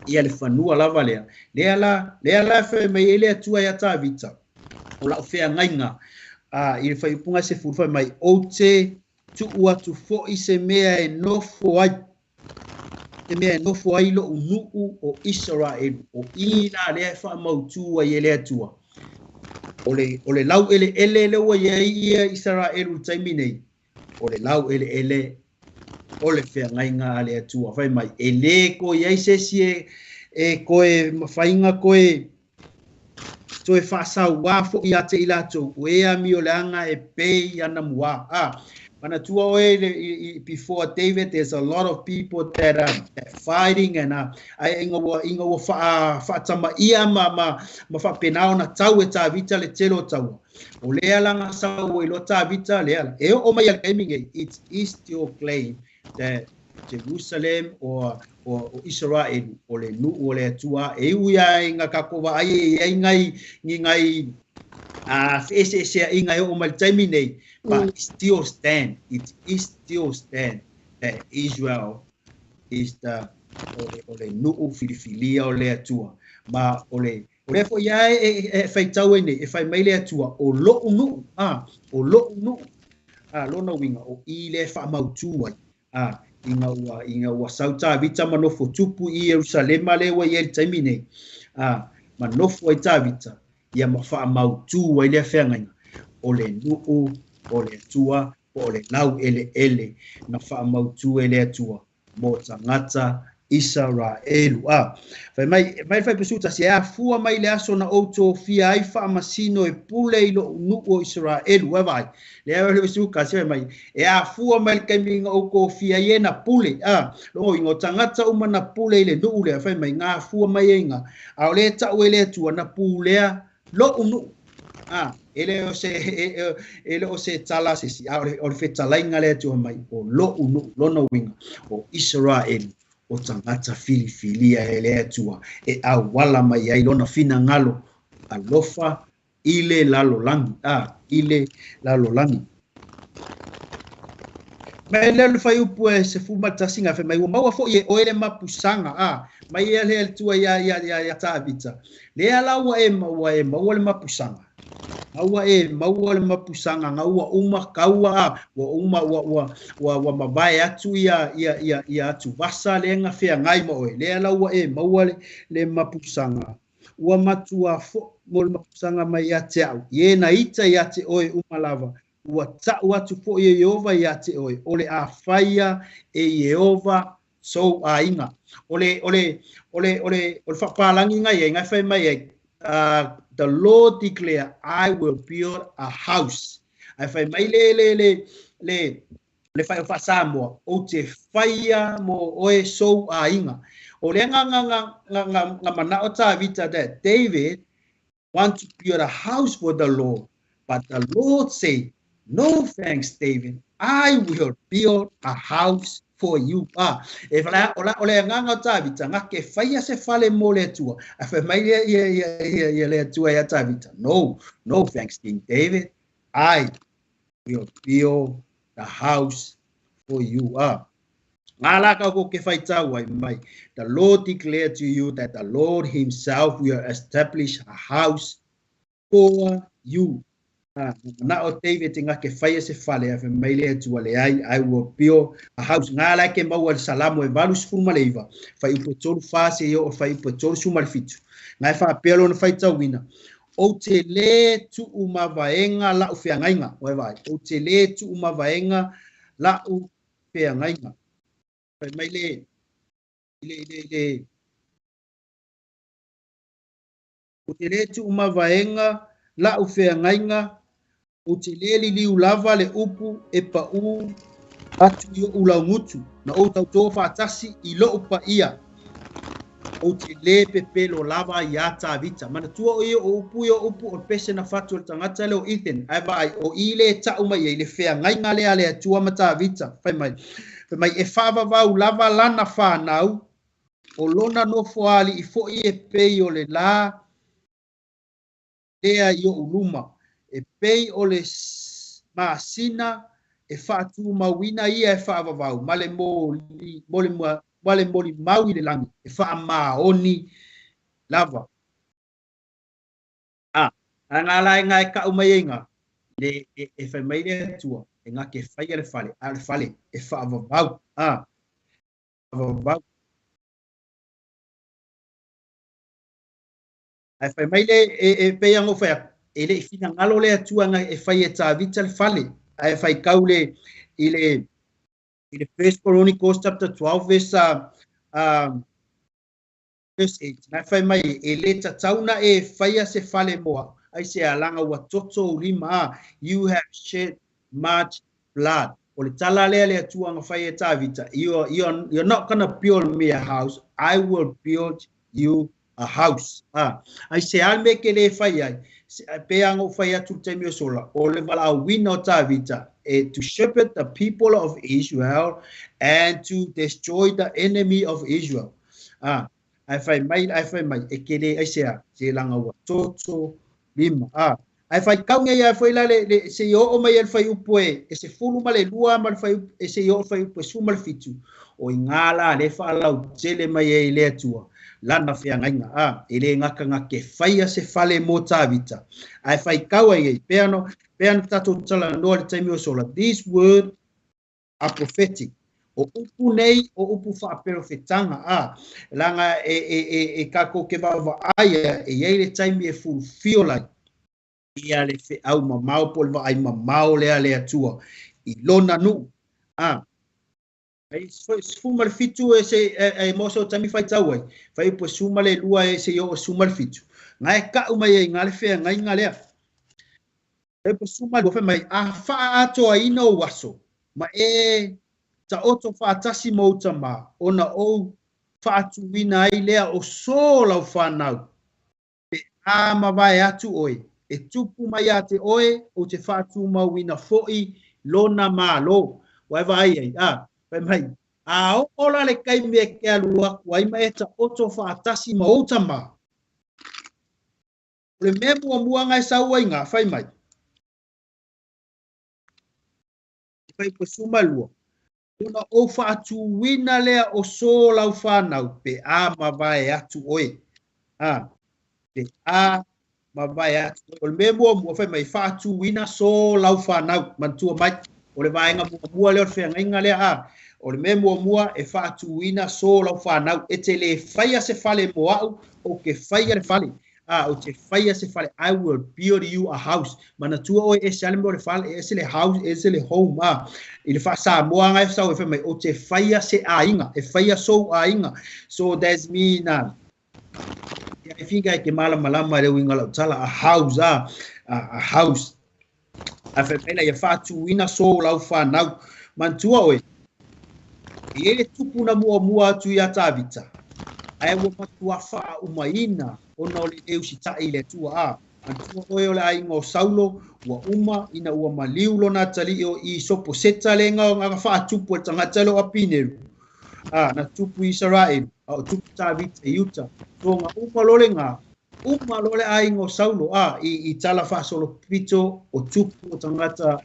[SPEAKER 2] ia le fanua lava lea. Lea la whai mai ele atua ia Tavita. O lau whea ngainga. I le whai upunga se furu whai mai o te tuu atu fo i se mea e nofo ai. Se mea e nofo ai lo unuu o Israel. O i la lea e wha mautua i ele atua. O le lau ele ele lewa ia ia Israel u taimi nei. O le lau ele ele o le whea ngainga a le atua. Whai mai, e le ko iai se si e koe mawhainga koe toe whaasau wā fo i a te i lātou. O e a mio leanga e pei ana mua. Mana tua oe before David, there's a lot of people that are fighting and inga ua whaatama ia ma whapenao na tau e Tavita le telo taua. O lea langa sau e lo Tavita lea. E o mai al kaiming it is still claim that Jerusalem or Israel o le nu o le atua e uia inga kakova ai ai ngai ngai a se inga o mai taimi nei, but it still stand, it is still stand that Israel is the o le nu filifilia o le atua ma o le fo ia e whaitau nei e whai mai le atua o lo nu a o lo nu a lona winga o i le whamautu ai a inga ua sau Tavita ma nofo tupu i Jerusalema le ua i el taimi nei a ma nofo ai Tavita ia ma whamautu ai le whengainga o le nuu o le atua o le lau ele ele na whamautu e le atua mo tangata Israelu. A fai mai fai pesuta se a fua mai le aso na outo fia ai whaamasino e pule i lo nuu o Israelu e vai. Le a le pesuka se mai e a fua mai le kaiminga o ko fia i e na pule. A longo ingo tangata uma na pule i le nuu le fai mai ngā fua mai e inga. A o le tau e le atua na pulea lo nuu. A ele o se tala se si a o le whetalainga le atua mai o lo nuu lona winga o Israelu. O tangata filifilia e le atua e awala mai ai lona fina ngalo alofa ile lalo langi a ile lalo langi. Mai lea le fuaiupu e 11 ga fai mai ua maua foʻi e oe le mapusaga a mai ia le Atua ia ia ia ia Tavita. Lea la ua e maua e maua le mapusaga. Ga ua e maua le mapusaga ga ua uma kaua a ua uma ua ua ua ua mavae atu ia ia ia ia atuvasa lea ga feagai ma oe. Lea la ua e maua le le mapusaga. Ua matua foʻi mo le mapusaga mai ia te a'u i e na ita ia te oe uma lava Ua ta'u atu foʻi e Ieova iā te oe, o le a faia e Ieova sou aiga. O le, o le, o le, o le, o le faapālagiga ia, i fai mai ai, the Lord declare, I will build a house. Ae fai mai le, le, le, le, le fai o faa-Samoa, ou te faia mo oe sou aiga. O lea nga, nga, nga, nga, nga, nga mana'o Tavita that David want to build a house for the Lord. But the Lord said, No thanks, David. I will build a house for you. Ah, e whala, o la, o le agaga o Tavita, nga ke whaia se fale mo le Atua. A whai mai ia, ia, ia, ia, ia le Atua ia Tavita. No, no thanks, King David. I will build the house for you. Ah, Ngā la kau ko ke whai tau ai mai. The Lord declared to you that the Lord himself will establish a house for you. Ah, na o David te ngake whaia se fale a mai le Atua le ai, I will build a house. Ngā la ke maua le salamo e 89, whai upo tolu wha se i o whai upo tolu suma le fitu. Ngā e wha pea lona whai tauina. O te le tu umavaenga la u feagaiga. Oe vai. O te le tu umavaenga la u feagaiga. Fai mai le, le, le, le, o te le tuumavaega la'u feagaiga, ou te lē liliu lava le upu e paʻū atu i oʻu laugutu, na ou tautō faatasi i loʻu paia, ou te lē pepelo lava iā Tavita. Manatua o ia o upu ia o upu o le pese na fatu o le tagata lea o Ethan, ae vaai, o i lē ta'u mai ai le feagaiga lea a le Atua ma Tavita. Fai mai, fai mai, e faavavau lava lana fanau, o lona nofoaali'i foʻi e pei o le lā lea i oʻu luma, e pei o le masina e faatumauina ia e faavavau ma le moli, mo le, ma le molimau i le lagi e faamaoni lava. A, a ngā la e ngā e ka'u mai ai ngā, le, e, e fai mai le Atua, e ngā ke whaia le fale, a le fale, e faavavau, a, faavavau. Ae fai mai le, e, e pei anga o fai atu, e le i finagalo le Atua nga e fai e Tavita le fale, ae fai kau le, i le, i le First Chronicles chapter 12 verse, verse 8, na fai mai, e le tatau na e faia se fale moa, ai se alaga ua toto ou lima, a, you have shed much blood. O le tala lea le Atua nga fai e Tavita, you're not gonna build me a house, I will build you a house. A, ai se a le mea ke lē fai ai, pe anga o fai atu le taimi o sola, o le valaauina o Tavita, e to shepherd the people of Israel and to destroy the enemy of Israel. A, ae fai mai, ae fai mai, e ke lē ai se a, se laga ua toto lima. A, ae fai kau nei ae foi la le, le se i oo mai e le fuaiupu e, e 12 ma le fuaiupu, e se i oo fuaiupu e 17, o i ngā la le faalautele mai ai le Atua, lana feagaiga, a, e lē gakaga ke faia se fale mo Tavita. Ae fai kau ai ai, pea no, pea no tatou talanoa le taimi o sola, this word are prophetic. O upu nei, o upu faaperofetaga, a, laga e, e, e, e kakou ke vaavaaia, e iai le taimi e fulufio lai, ia le feau mamao po o le vaai mamao lea le Atua i lona nuu. A, ai 17 e se e, e mo so taimi fai tau ai, fai upu e 12 e se i oo 17. Nga e ka'u mai ai ngā le feagaiga lea. E upu 12 fai mai, a faaatoaina ou aso, ma e taoto faatasi ma ou tamā, ona ou faatuina ai lea o sō lau fanau, pe a mavae atu oe, e tupu mai ia te oe, ou te faatumauina foʻi lona Mālō. Ua e vaai ai, a, fai mai, a oo la le taimi e ke alu aku ai ma e taoto faatasi ma ou tamā. O le mea muamua ga e sau ai ga, fai mai. Fai po 12. Ona ou faatuina lea o so lau whanau pe a mavae atu oe. A, pe a mavae atu oe. O le mea muamua fai mai faatuina so lau whanau. Manatua mai, o le vaega muamua lea o le feagaiga lea a. O le mea muamua e faatuina so lau whanau. E te le faia se fale mo au, o ke faia le fale. A, o te faia se fale. I will build you a house. Manatua oe e se ale mo le fale, e se le house, e se le home. A, i le faasamoa ngai sau e fai mai, o te faia se aiga, e faia sou aiga. So that's mean, I think I ke malamalama le uiga lau tala, a house, a house. A fai mai la ia faatuina so lau whanau. Manatua oe, e ele tupu na muamua atu ia Tavita. Ae ua matua faaumaina ona o le lē usitaʻi i le Atua a. Manatua oe o le aiga o Saulo, ua uma ina ua maliu lona atalii o i Soposeta le ga faatupu e le tagata le o Apineru. A, na tupu i Israel, a o tupu Tavita i uta. So ga uma lo le ga, uma lo le aiga o Saulo, a, i tala faasolo pito o tupu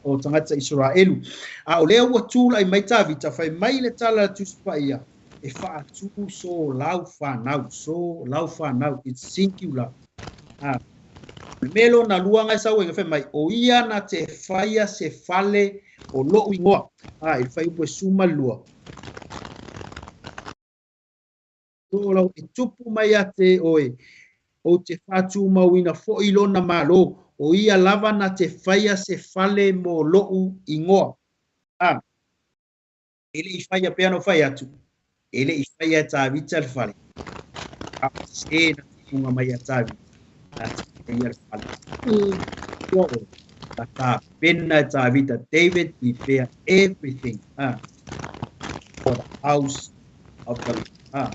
[SPEAKER 2] o tagata Israelu. A o lea ua tulaʻi mai Tavita, fai mai le tala a Tusi Paia, e faatū so lau whanau, so lau whanau, it's singular. A, le mea lona lua ngai sau e fai mai, o ia na te faia se fale o lo'u igoa. A, i le fuaiupu e 12. So lau e tupu mai ia te oe, o te whātūmauina foʻi lona malo, o ia lava na te faia se fale mo lo'u igoa. A, e le i faia pea no fai atu, e le i faia e Tavita le fale. A se na tupunga mai a Tavita, na te faia le fale. Ua o, na tapena e Tavita, David prepare everything for the house of the Lord.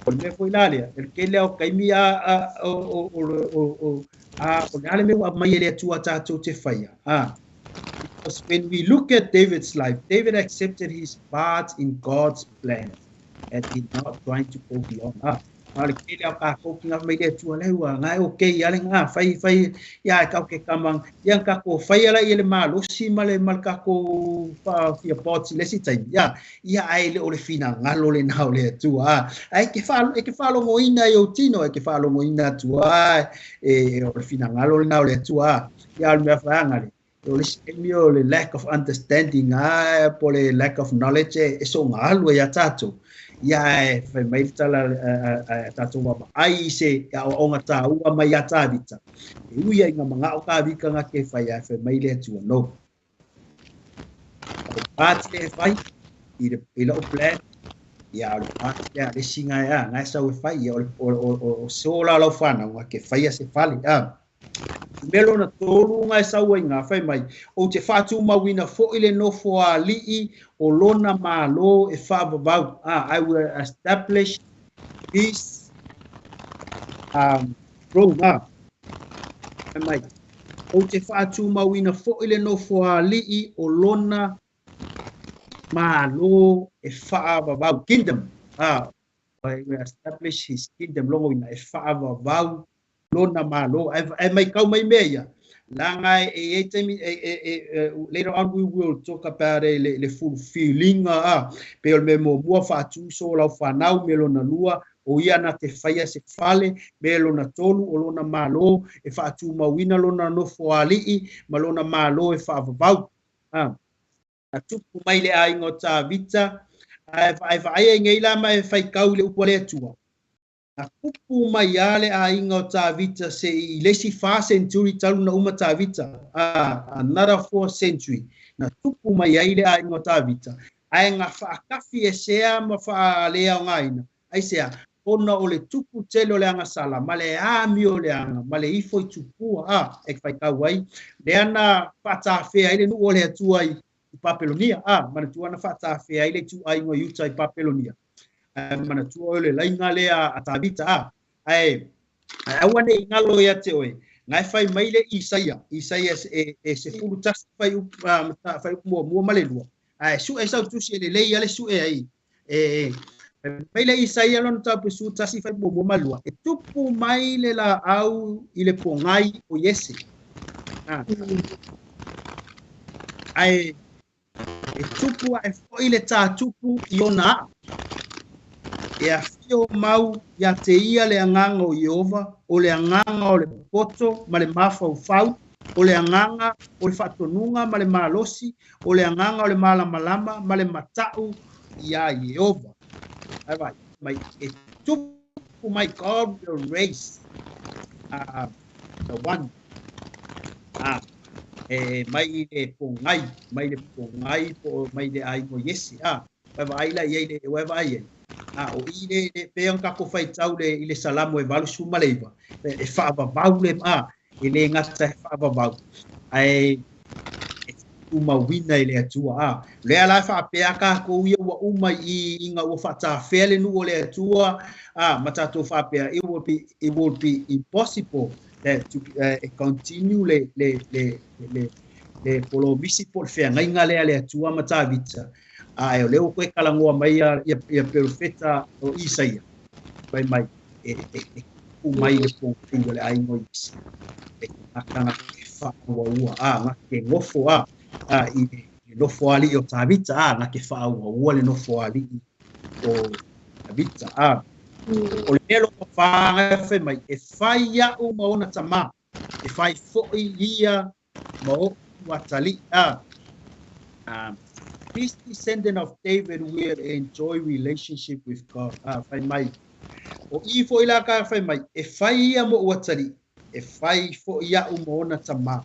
[SPEAKER 2] O le mea foi la lea, e le tele o taimi a, a, o, o, o, o, o, a, o le ale mea ua aumai e le Atua tatou te faia. Because when we look at David's life, David accepted his part in God's plan and he not trying to go beyond. A le tele o kākou ki ngā mai le Atua le ua, ngai o kei ale ngā, whai, whai, ia e kau ke kamang, ia kako whai ala i le malosi ma le ma le kākou wha fia poti le si taimi, ia, ia ai le o le fina ngalo le nao le Atua. Ai ke wha, e ke whalongo ina i o tino, e ke whalongo ina atua, e, o le fina ngalo le nao le Atua. Ia le mea whaanga le, o le isi taimi o le lack of understanding, a, po le lack of knowledge e so ngā ia tātou. Ia e whai mai le tala a tātou wama ai se a o onga tā ua mai a Tavita. E ui ai ngā mga o kā vika ngā ke whai a whai mai le Atua. No. O pāti le whai i le, i le o plan, ia o le pāti le a le singa e a, ngai sau e whai, ia o, o, o, o, o so la lau whanau ngā ke whai a se fale. A, mea lona tolu ngai sau ai ngā whai mai, o te whātūmauina foʻi le nofo aliʻi o lona malo e faavavau. I will establish his throne. Whai mai, o te whātūmauina foʻi le nofo aliʻi o lona malo e faavavau. Kingdom. I will establish his kingdom longo ina e faavavau lona malo. E mai kau mai mea ia. Langa e e taimi e, e, e, e, later on we will talk about e le fulfillinga a pe o le mea muamua faatuso o lau whanau me lona lua o ia na te faia se fale me lona tolu o lona malo e whaatumauina lona nofo aliʻi ma lona malo e whaavavau. Na tupu mai le aiga o Tavita, ae vaai ai nei la ma e faikau i le upu a le Atua. Na tupu mai a le aiga o Tavita se i le isi 4 century talu na uma Tavita, another 4 century. Na tupu mai ai le aiga o Tavita. Ae ngā whaakafi e sea ma whaalea o ngāina. Ai sea, ona o le tupu tele o le agasala, ma le ami o le aga, ma le ifo i tupua, e whaikau ai, le ana whaatawhea ai le nuu o le Atua i Papelonia, manatua na whaatawhea ai le tu aiga o Iuta i Papelonia. Manatua o le lainga lea a Tavita, ae, aua ne i ngalo ia te oe, ngai whai mai le Isaia, Isaia e se fulu tasi whai upu, whai upu mua, mua ma le lua. Ae, su e sau tusi e le lei ale su e ai, e, mai le Isaia lona tau su tasi whai mua mua ma lua. E tupu mai le la au i le pongai o Iese. Ae, E tupu aʻe foʻi le tātupu i ona aʻa. E afio mau iā te ia le agaga o Ieova, ʻo le agaga o le poto ma le mafaufau, ʻo le agaga o le faatonuga ma le malosi, ʻo le agaga o le malamalama ma le mataʻu iā Ieova. Ae vaai mai, e tupu mai, God will raise the one. E mai i le pogai, mai le pogai po o mai le aiga o Iese, a, ua e vaai la i ai le, ua e vaai i ai. A, o i le, le, pei ona tatou faitau le, i le Salamo e 89, e faavavau le, a, e le gata e faavavau, ae e tumauina i le Atua. A, o lea la e faapea tatou ia ua uma i ina ua faatafea le nuu o le Atua, a, ma tatou faapea, it will be, it will be impossible to e continue le le le le le polomisi po o le feagaiga lea a le Atua ma Tavita, ae o lea ua toe talanoa mai ia ia perofeta o Isaia, fai mai e e e tupu mai le pogai o le aiga o Iese, e tagata ke faauaua, a na ke nofo a a i le nofo aliʻi o Tavita, a na ke faauaua le nofo aliʻi o Tavita, a O le mea lona whā fai mai, e fai iaʻu ma ona tamā, e fai foʻi ia ma oʻu atalii. A, this descendant of David will enjoy relationship with God. A, fai mai. O i foʻi la ka fai mai, e fai ia moʻu atalii, e fai foʻi iaʻu ma ona tamā.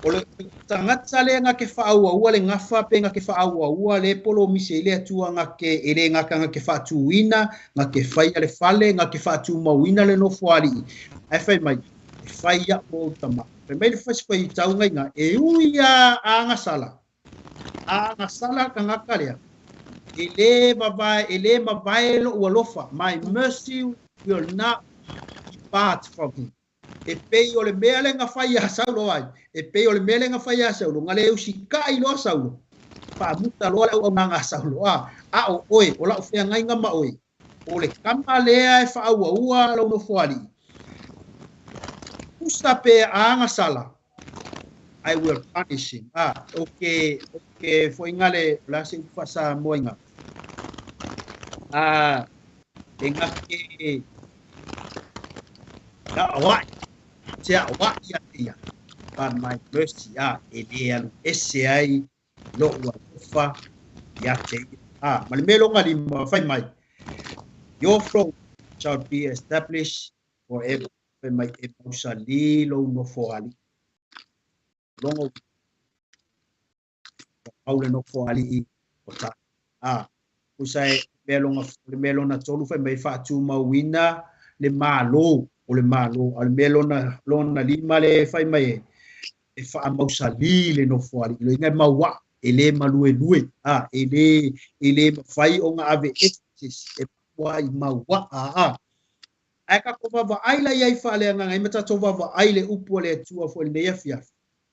[SPEAKER 2] O le tagata lea na ke faaauaua le gafa pe na ke faaauaua le polomisi ai le Atua na ke e le gata na ke faatuina, na ke faia le fale, na ke faatumauina le nofo alii. Ae fai mai, e fai iaʻu ma ou tama. Fai mai le fasi faitauga iina, e ui a agasala, agasala tagata lea, e le vavae, e le mavae loʻu alofa. My mercy will not depart from him. E pei o le mea le na fai iā Saulo ai, e pei o le mea le na fai iā Saulo, na le usitaʻi loa Saulo, faamuta loa le auaunaga a Saulo, a, a o oe, o lau feagaiga ma oe, o le kama lea e faauaua lou nofoalii. Tusa pe agasala, I will punish him. A, o ke, o ke foʻiga le, o le a se upu faa-Samoa iga? A, e gake, aʻoaʻi, te aʻoaʻi ia te ia, but my mercy, a, e le alu ese ai loʻu alofa iā te ia. A, ma le mea lona lima, fai mai, your throne shall be established forever. Fai mai, e mausali lou nofo alii. Logo, au le nofo alii o ta. A, tusa e mea lona, le mea lona tolu fai mai faatumauina le malo o le malo. A le mea lona, lona lima le fai mai e, e faamausali le nofo alii. Lo inga e mauaa, e le maluelue, a, e le, e le mafai ona ave ese, e matua i mauaa, a. Ae tatou vaavaai la i ai faaleagaga ai ma tatou vaavaai le upu a le Atua foi i lenei afiafi.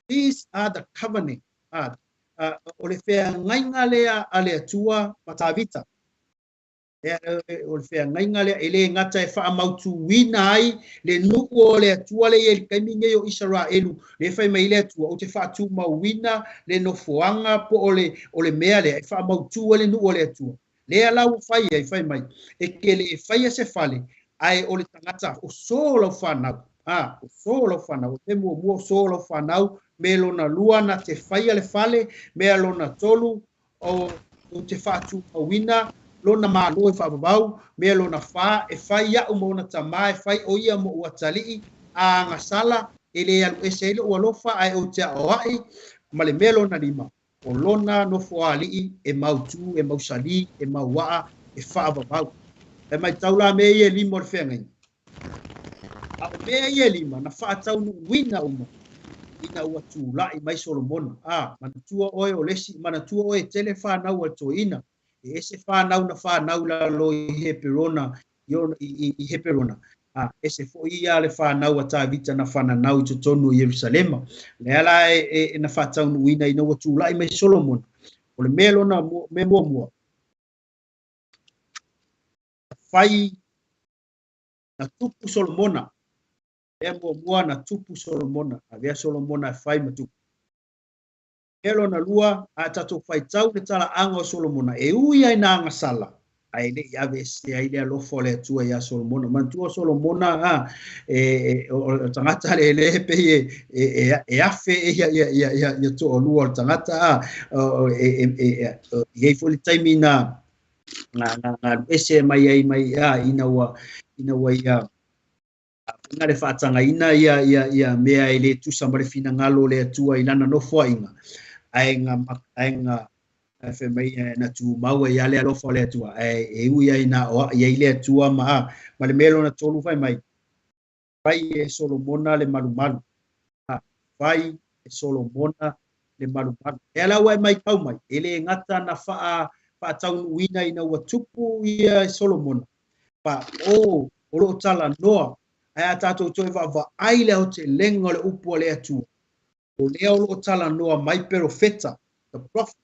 [SPEAKER 2] These are the covenant, a, a, o le feagaiga lea a le Atua ma Tavita. E, o le feagaiga lea e le gata e faamautuina ai le nuu o le Atua le i ai i le taimi nei o Isaraelu, le fai mai le Atua, ou te faatumauina le nofoaga po o le, o le mea lea e faamautu ai le nuu o le Atua. Lea la ua fai ai, fai mai, e ke le faia se fale, ae o le tagata o so lau whanau, a, o so lau whanau, o te muamua o so lau whanau, me lona lua na te faia le fale, mea lona tolu, o, o te faatumauina, lona malo e faavavau, mea lona whā, e fai iaʻu ma ona tamā, e fai o ia moʻu atalii, a agasala, e le alu ese ai loʻu alofa, ae ou te aʻoaʻi, ma le mea lona lima, o lona nofoalii e mautū, e mausali, e mauaa, e faavavau. E maitau la mea ia e lima o le feagaiga. A o mea ia e lima, na faataunuuina uma ina ua tulaʻi mai Solomona. A, manatua oe o le isi, manatua oe e tele whanau a le toeaina, e ese whanau na whanau lalo i Heperona, i, i, i Heperona. A, ese foʻi ia le whanau a Tavita na whananau i totonu o Ierusalema. Lea la e, e, e na faataunuuina ina ua tulaʻi mai Solomona. O le mea lona mea muamua, fai na tupu Solomona. Mea muamua na tupu Solomona. Avea Solomona e fai ma tupu. Mea lona lua, a tatou faitau le talaaga o Solomona, e ui ai na agasala, ae le i aveesea ai le alofa o le Atua iā Solomona. Manatua o Solomona, a, e, e, o le tagata le le pei e, e, e, e afe ia, ia, ia, ia, ia toalua o le tagata, a, o, e, e, e, e, i ai foi le taimi na, na, na, na alu ese mai ai mai, a, ina ua, ina ua ia, Faiga le faatagaina ia, ia, ia mea e le tusa ma le finagalo o le Atua i lana nofoaiga, ae ga, ae ga, ae fai mai na tumau ai lava le alofa o le Atua, ae e ui ai na oaʻi ai le Atua ma, ma le mea lona tolu fai mai, fai e Solomona le malumalu. A, fai e Solomona le malumalu. Lea la ua e maitau mai, e le gata na faa, faataunuuina ina ua tupu ia e Solomona, pa, o, o lo o talanoa, ae a tatou toe vaavaai le aotelega o le upu a le Atua, o lea o lo o talanoa mai perofeta, the prophets,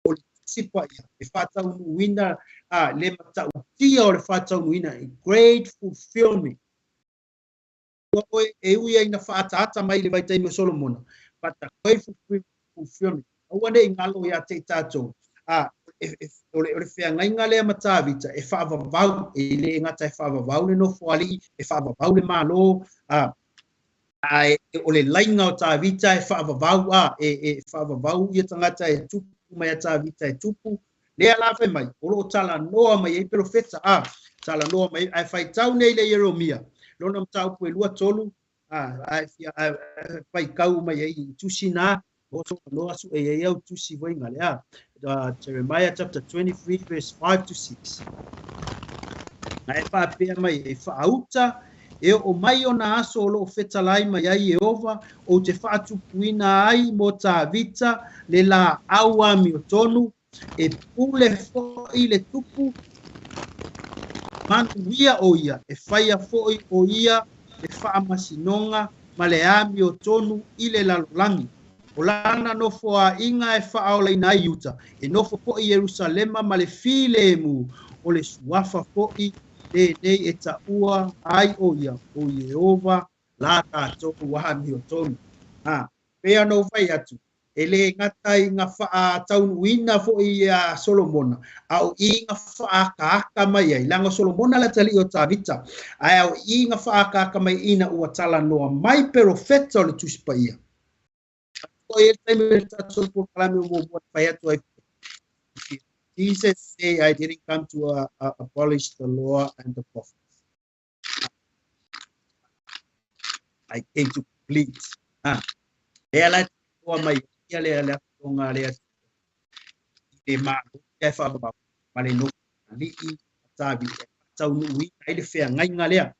[SPEAKER 2] o le Tusi Paia, e faataunuuina, a, le matautia o le faataunuuina, a great fulfillment. Ua oe e ui ai na faaataata mai i le vaitaimi o Solomona, but the great fulfillment, aua ne i galo ia te i tatou, a, e, e, o, le, o le feagaiga lea ma Tavita, e faavavau, e le gata e faavavau le nofoalii, e faavavau le Malo, a, ae o le laiga o Tavita e faavavau, a, e, e faavavau ia tagata e tupu mai a Tavita e tupu, Lea la fai mai, o lo o talanoa mai ai perofeta, a, talanoa mai, ae faitau nei le Ieromia, lona mataupu e 23, a, ae fia, ae faitau mai ai i tusi na, o talanoa su e ai au tusi foi ngale, a, Jeremiah chapter 23 verse 5 to 6. Ae faapea mai e faauta, e oo mai ona aso o lo o fetalai mai ai Ieova, ou te faatupuina ai mo Tavita le laau amiotonu, e pule foi le tupu, manuia o ia, e faia foi o ia le faamasinoga ma le amiotonu i le lalolagi. O lana nofoaiga e faaolaina ai Iuta, e nofo foi Ierusalema ma le filemu, o le suafa foi lenei e taua ai o ia, o Ieova la tatou amiotonu. A, pei ona ou fai atu, e le gata i ga faataunuuina foi iā Solomona, a o i ga faaakaaka mai ai, leaga o Solomona le atalii o Tavita, ae a o i ga faaakaaka mai ina ua talanoa mai perofeta o le Tusi Paia. Foi le taimi o le tatou polokalame muamua na fai atu ai. Jesus say, I didn't come to abolish the law and the prophets. I came to complete. Ah, lea la toa mai ia lea le afioga lea i le Malo ia e faavavau ma le nofo alii a Tavita e faataunuuina ai le feagaiga lea.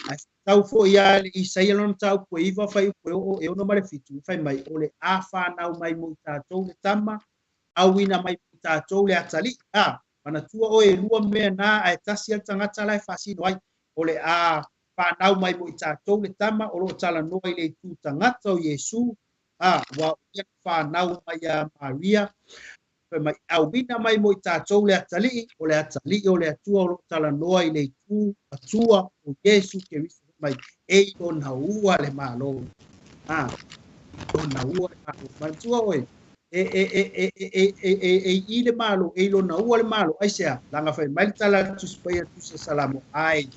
[SPEAKER 2] Ae faitau foi ia le Isaia lona mataupu e 9 fuaiupu e 6 e 6 ma le 7, fai mai, o le a fanau mai mo i tatou le tama, auina mai mo i tatou le atalii. A, manatua oe e lua mea na ae tasi a le tagata la e faasino ai, o le a fanau mai mo i tatou le tama o lo o talanoa i le itu tagata o Iesu, a, ua o ia na fanau mai iā Maria, fai mai, auina mai mo i tatou le atalii, o le atalii o le Atua o lo o talanoa i le itu Atua o Iesu Keriso, fai mai, e i lona ua le Malo. A, lona ua le Malo. Manatua oe, e, e, e, e, e, e, e, e, e i le Malo, e i lona ua le Malo, aisea? Leaga fai mai le tala a le Tusi Paia Tusi a Salamo, I,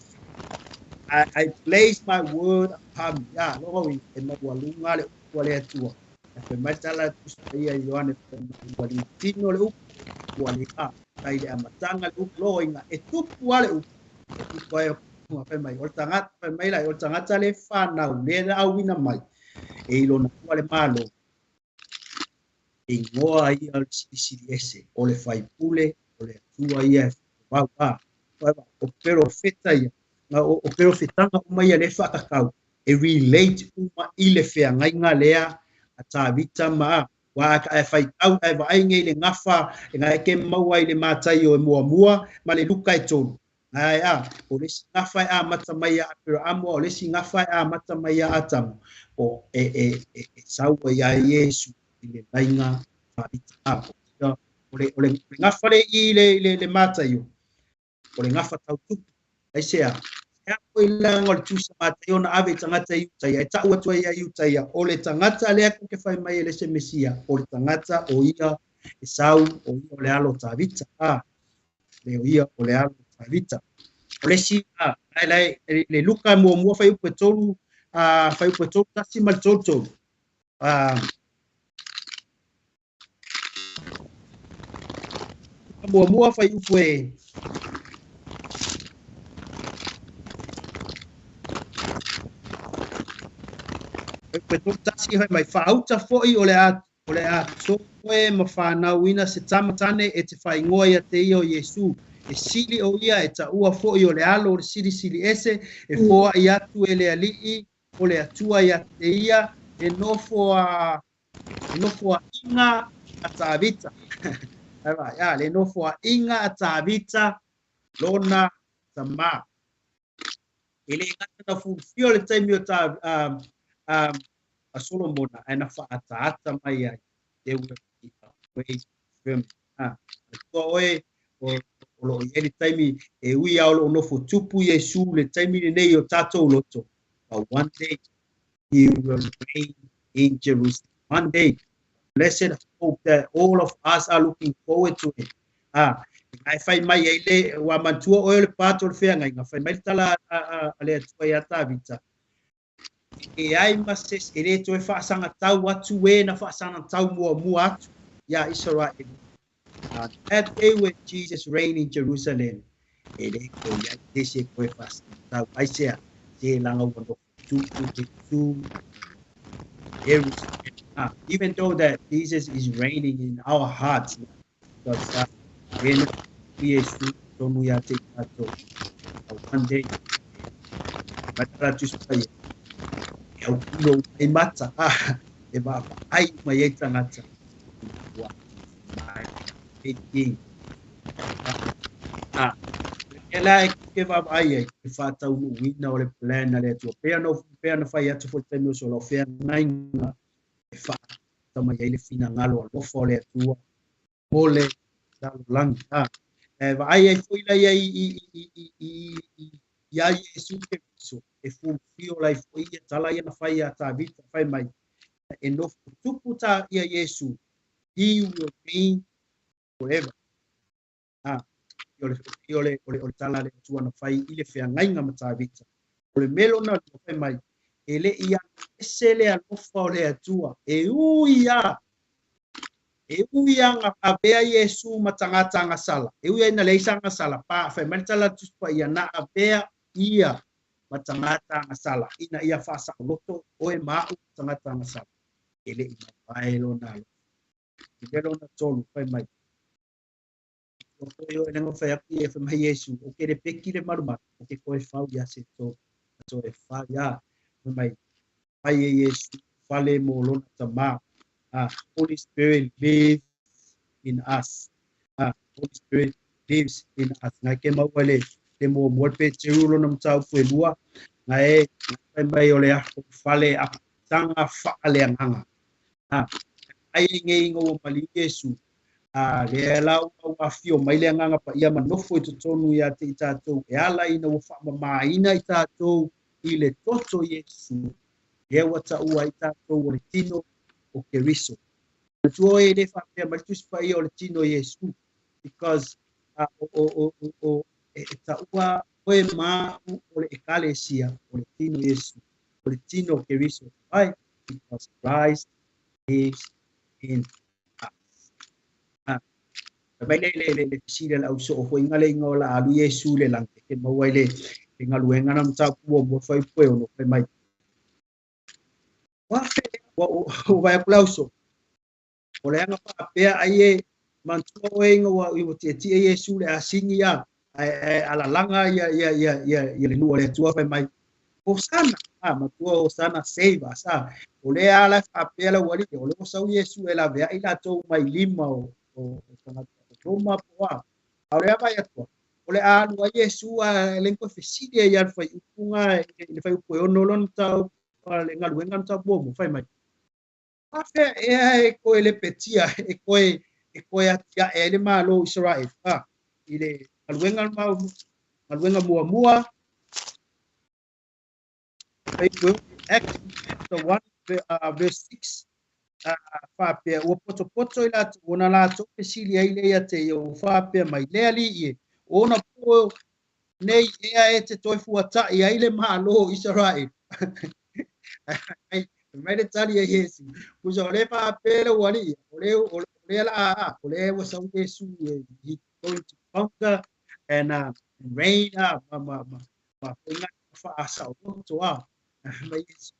[SPEAKER 2] I, I place my word upon me. A, lona uiga, e maualuga le upu a le Atua. Ae fai mai le tala a le Tusi Paia i Ioane, fai mai, ua litino le upu, ua le a, mai le amataga le upu, lona uiga, e tupu lava le upu, e tupu ai fai mai, o le tagata, fai mai la, o le tagata le fanau, le na auina mai, e i lona ua le Malo, e igoa ia o le Silisili Ese, o le faipule, o le Atua ia e whakawau a. O perofeta ia, o, o perofetaga uma ia le whakakau, e relate uma i le feagaiga lea a Tavita ma aua a e faitau ae vaai nei le gafa e ga e ke maua i le Mataio e muamua ma le Luka e tolu. Ae a, o le isi gafa e amata mai ia Aperaamo, o le isi gafa e amata mai ia Atamu, o e, e, e, e sau ai ia Iesu i le laiga Tavita. A, o le, o le, o le gafa le i le, le, le Mataio, o le gafa tau tupu, aisea? E a foi laga o le tusa mataio na ave i tagata i Iutaia, e ta'u atu ai ia Iutaia, o le tagata lea tou te fai mai e le se Mesia, o le tagata o ia e sau, o ia o le alo o Tavita. A, le o ia o le alo o Tavita. O le isi, a, lae, le Luka muamua fuaiupu e 3, a, fuaiupu e 31 ma le 33. A, muamua fuaiupu e 31 fai mai, faauta fo'i o le a toe ma fanauina se tama tane e te faaigoa ia te ia o Iesu. E sili o ia e ta'ua fo'i o le Alo o le Silisili Ese, e foa'i atu e le Ali'i o le Atua ia te ia e nofo a e nofoa'iga a Tavita. Ai le nofoa'iga a Tavita lona tamā. E le gata na fulufia o le taimi o ta a Solomona, ae na fa'ataata mai ai. There will be a great firm. Ah, tua oe o lo'o i ai le taimi e ui a o lo'o nofo tupu Iesu le taimi lenei o tatou loto. But one day he will reign in Jerusalem. One day. Blessed hope that all of us are looking forward to it. Ah, ai fai mai ai le ua mantua oe o le pato o le feagaiga, fai mai le tala a le Atua iā Tavita. E ai ma se e le toe faasagatau atu e na faasagatau muamua atu iā Isaraelu. That day when Jesus reigned in Jerusalem, e le ko ia te se koe faasagatau. Ai sea, se laga ua nofo tupu Iesu Jerusalem. Even though that Jesus is reigning in our hearts, because e no Iesu tonu ia te tatou. One day, matara tusi e au kilo mai mata, ah, e ai mai ai tagata. Ua mai e king. Ah, e la e ke va ai ai e faataunuuina o le plan a le Atua. Pea no pea na fai atu foi taimi o so lau feagaiga e faatamai ai le finagalo alofa o le Atua mo le lalolagi. Ah, e vaai ai foi la ia i ia Iesu Keriso e fulufia lai foi ia tala ia na fai ia Tavita fai mai e nofo tupu ta ia Iesu. He will reign forever. Ah, o le tala le Atua na fai i le feagaiga ma Tavita. O le melo na fai mai e le ia ese le alofa o le Atua e ui a e ui anga avea Iesu ma tagata agasala. E ui ai na leai agasala pa fai mai le tala Tusi Paia na avea ia ma tagata agasala ina ia faasaoloto oe ma a'u tagata agasala. E le i mavae lona alofa. I le lona tolu fai mai. O koe o lenga fai aku e fai mai Iesu, o ke le peki le malumalu, o ke koe fau ia se to, to e fau ia. Fai mai, fai e Iesu, fale mo lona tamā. Ah, Holy Spirit lives in us. Ah, Holy Spirit lives in us. Ngai ke maua le mua mua le Peteru lona mataupu e 2, ngai e fai mai o le aho fale a tanga faaleagaga. Ah, ai e ngei inga ua maliu Iesu, a lea la ua afio mai le Agaga Paia ma nofo i totonu ia te i tatou e ala ina ua faamamāina i tatou i le toto Iesu, lea ua ta'ua ai tatou o le tino o Keriso. Matua oe e le faapea mai le Tusi Paia o le tino Iesu, because o e ta'ua oe ma a'u o le Ekalesia o le tino Iesu, o le tino o Keriso. Why? Because Christ lives in us. Ah, mai le fesili a le ausoo fo'iga le iga o la alu Iesu le lagi ke maua i le galuega na mataupu muamua fuaiupu e 6 fai mai. Ua fe ua ua vaai atu le ausoo. O le aga faapea ai e manatua oe ina ua ua tietie Iesu le asigi ia ae alalaga ia le nuu o le Atua fai mai Hosana. Ah, matua Hosana save us. Ah, o le ala faapea le ualii o le ua sau Iesu e laveai latou mai lima o tagata o Roma po a. A o le vaai atu o le a alu ai Iesu a le koe fesili ai ia le fuaiupu le fuaiupu e 6 lona mataupu le galuega na mataupu muamua fai mai. Afea ea e koe le petia e koe atia'e ai le Malo o Israel. Ah, i le galuega mau galuega muamua.
[SPEAKER 3] Acts chapter 1 verse 6, faapea ua potopoto i latou ona latou fesili ai lea ia te ia ua faapea mai, Le alii e, o ona po nei ea e te toe fuataʻi ai le Malo o Isaraelu? Ai mai le tali a Iesu, pusa o le faapea le ualii, o le la a, o le ua sau Iesu e, he going to conquer and reign ma ma ma ma faiga faasaoloto a mai Iesu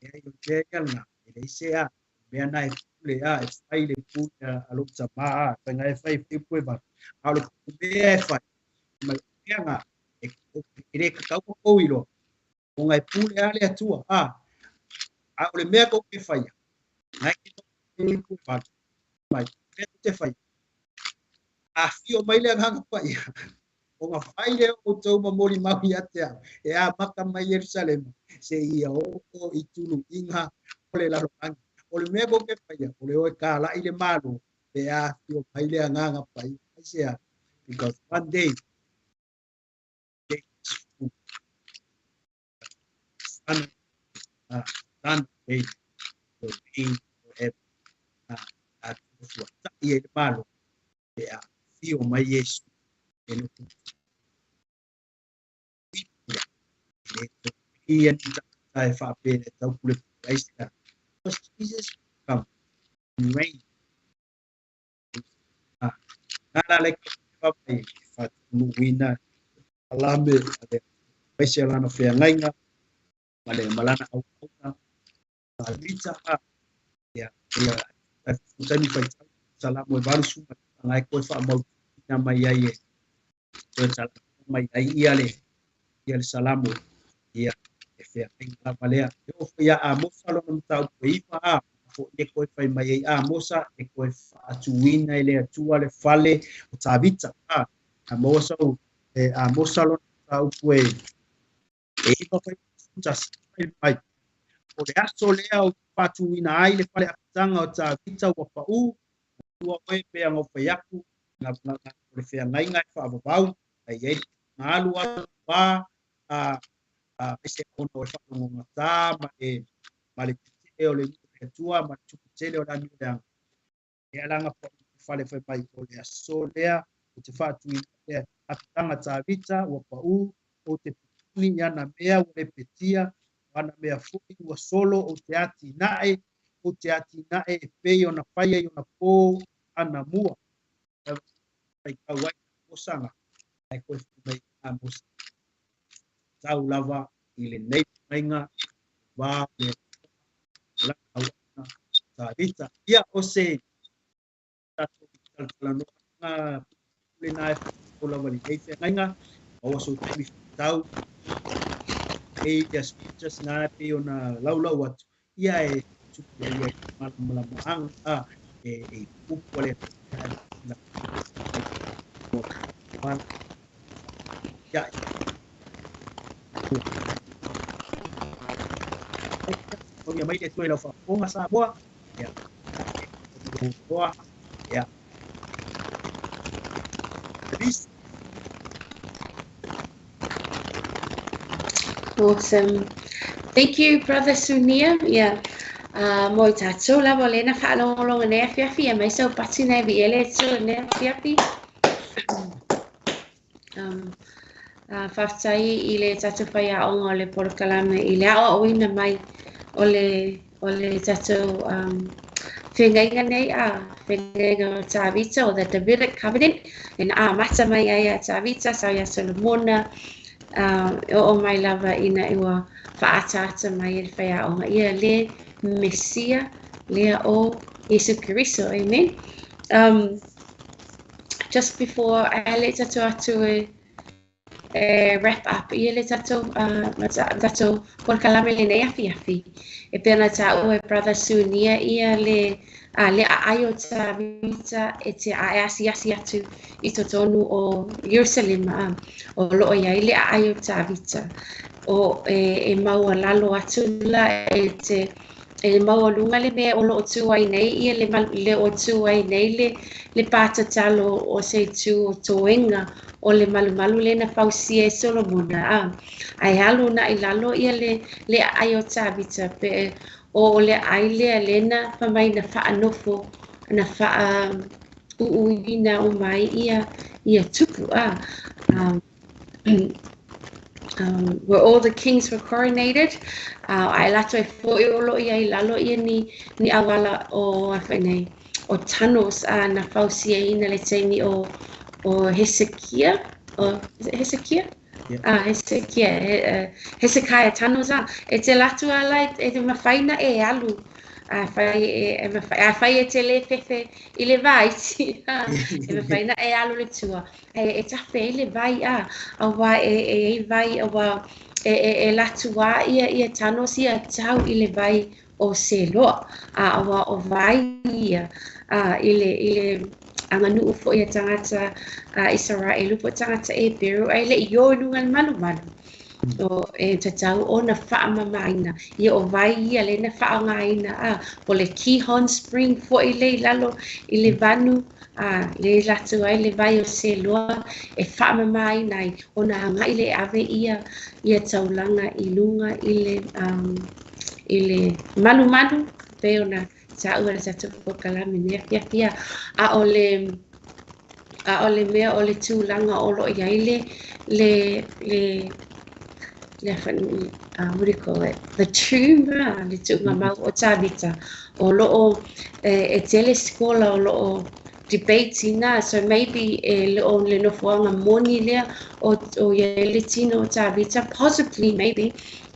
[SPEAKER 3] e ai o te ia e leai se a mea na e pule a e fai le pule a lou tamā a faiga e fai fai pue vale a o le mea e fai mai mea e e le kakau kou iloa ona e pule a le Atua a o le mea kou ke faia nai ke pue vale mai mea te fai a fio mai le Agaga Paia o nga fai le o tou momoli mau ia te au e a maka mai Ierusalema se ia o i tulu inga o le lalolagi. O le mea kou ke faia, o le oe kalai le malo, pe a fio mai le Agaga Paia. Ai se a, because one day, son, son day, will reign forever. A fuataʻi ai le malo, pe a fio mai Iesu e loto ia e le ia ni tata e faapea e taupule ai se a. Because Jesus come and reign. Ngā la le ka mai whatunuina alame ale mai se lana wheangainga ma le malana au auna a lita a ia ia taimi whai salamo e valu suma ngai koe wha mau ina mai ai e toe salamo mai ai ia le salamo ia e wheangainga lava lea. E o ia a mosa lona mataupu e iwa a fo e koe whai mai ai a mosa e koe whaatuina i le Atua le fale o Tavita a mosa e a mosa lona mataupu e iwa whai tasi mai. O le aso lea o whaatuina ai le fale apatanga o Tavita ua pau ua oe pea ngau whai aku nga o le wheangainga e whaavavau ai ai ngā alu alu wā a ese ona o e whaalongo ngā ma le tele o le Atua ma le tupu tele o le anu le anga. E alanga whale whai mai o le aso lea o te whaatuina lea apatanga Tavita ua pau o te pupuni i ana mea ua repetia o ana mea foi ua solo o te ati nae o te ati nae e pei ona whaia i ona pō ana mua. Whai kau ai mosanga ai koe mai a mosa. Tau lava i le nei mainga wā le la au Tavita. Ia o se tātou talatala le nai o lava le nei whengainga o aso taimi tau e ia scriptures ngā pe ona laulau atu ia e tupu ia e malamalama a e upu ale ia o ia mai le toe lau whaafonga Samoa ia ia Peace.
[SPEAKER 1] Awesome. Thank you, Brother Sunia. Yeah. Mo i tātou lava le na whaalongolonga nei afiafi, a mai sau pati nei vi ele tū nei afiafi. Whaftai i le tātou whai aonga o le porokalame i le ao o ina mai o le tātou whengainga nei a whengainga o Tavita o the Davidic Covenant e na a mata mai ai a Tavita sau ia Solomona o mai lava ina iwa whaataata mai e whai aonga ia le Messia lea o Yesu Kristo. Amen. Just before I le tātou atu e wrap up ia le tātou tātou porokalame le nei afiafi. E pena tā ue Brother Sunia ia le le aai o Tavita e te ae asi atu i totonu o Jerusalema o loo iai le aai o Tavita o e maua lalo atu la e te E maualuga le mea o lo o tu ai nei ia le, le o tu ai nei le, le pātatalo o se itu o toega o le malumalu lea na fausia e Solomona a ae alu na i lalo ia le, le aai o Tavita pe o o le aai lea lena fai mai na faanofo na faa uuina uma ai ia ia tupu a where all the kings were coronated, ae latou ai foi o lo o i ai i lalo ia ni, ni auala o a foi nei, o tunnels a na fausiaina le taimi o, o Hesekia, o, is it Hesekia?
[SPEAKER 2] Yeah.
[SPEAKER 1] Ah, Hesekia, he, Hezekiah tunnels a, e te alu atu a la e, e mawhai na e alu. A whai e, e mawhai, a whai e te le fefe i le vaiti, e mawhai na e alu le tua. E, e tafe ai le vai a, auā e, e ai vai auā e, e, e alu atu a ia ia tunnels ia tau i le vai o Seloa, a auā o vai ia a, i le, i le aganuu foi a tagata a Isaraelu po o tagata Eperu ae le i o i luga i le malumalu. O, e tatau ona faamamaina ia o vai ia lea na faaaogaina a po o le Gihon Spring foi lea i lalo i le vanu a lea e alu atu ai le vai o Seloa e faamamaina ai ona agai lea e ave ia ia taulaga i luga i le um, i le malumalu pei ona taua i le tatou polokalame i lenei afiafi a o le a o le mea o le tulaga o lo o i ai le le le le what do you call it the tomb le tuugamau o Tavita o lo o e, e tele scholar o lo o debate ina so maybe e le o le nofoaga moni lea o, o i ai le tino o Tavita possibly maybe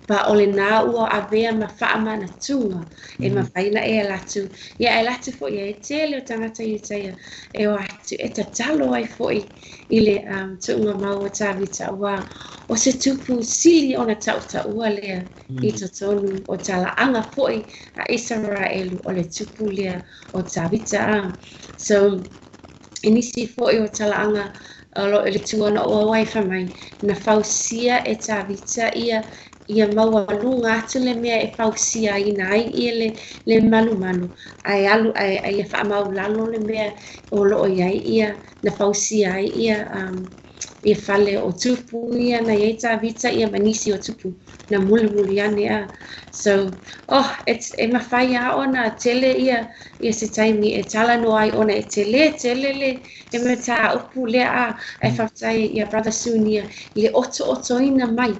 [SPEAKER 1] but o lenā ua avea ma faamanatuga e mafai ona e alu atu ia e alu atu foi e tele o tagata i Itaia e o atu e tatalo ai foi i le um, tuugamau o Tavita auā o se tupu sili ona tautaua lea i totonu o talaaga foi a Isaraelu o le tupu lea o Tavita a. So, i nisi foi o talaaga o lo o i le tuana o Auai fai mai, na fausia e Tavita ia ia maualuga atu le mea e fausiaina ai ia le, le malumalu, ae alu ae, ae ia faamaulalo le mea o lo o i ai ia na fausia ai ia um, ia fale o tupu ia na i ai Tavita ia ma nisi o tupu na mulimuli ane a. So, oh, it's, e mafai a ona tele ia, ia se taimi e talanoa ai ona e tele tele le, le mataupu lea a, ae faafetai ia Brother Sunia i le otootoina mai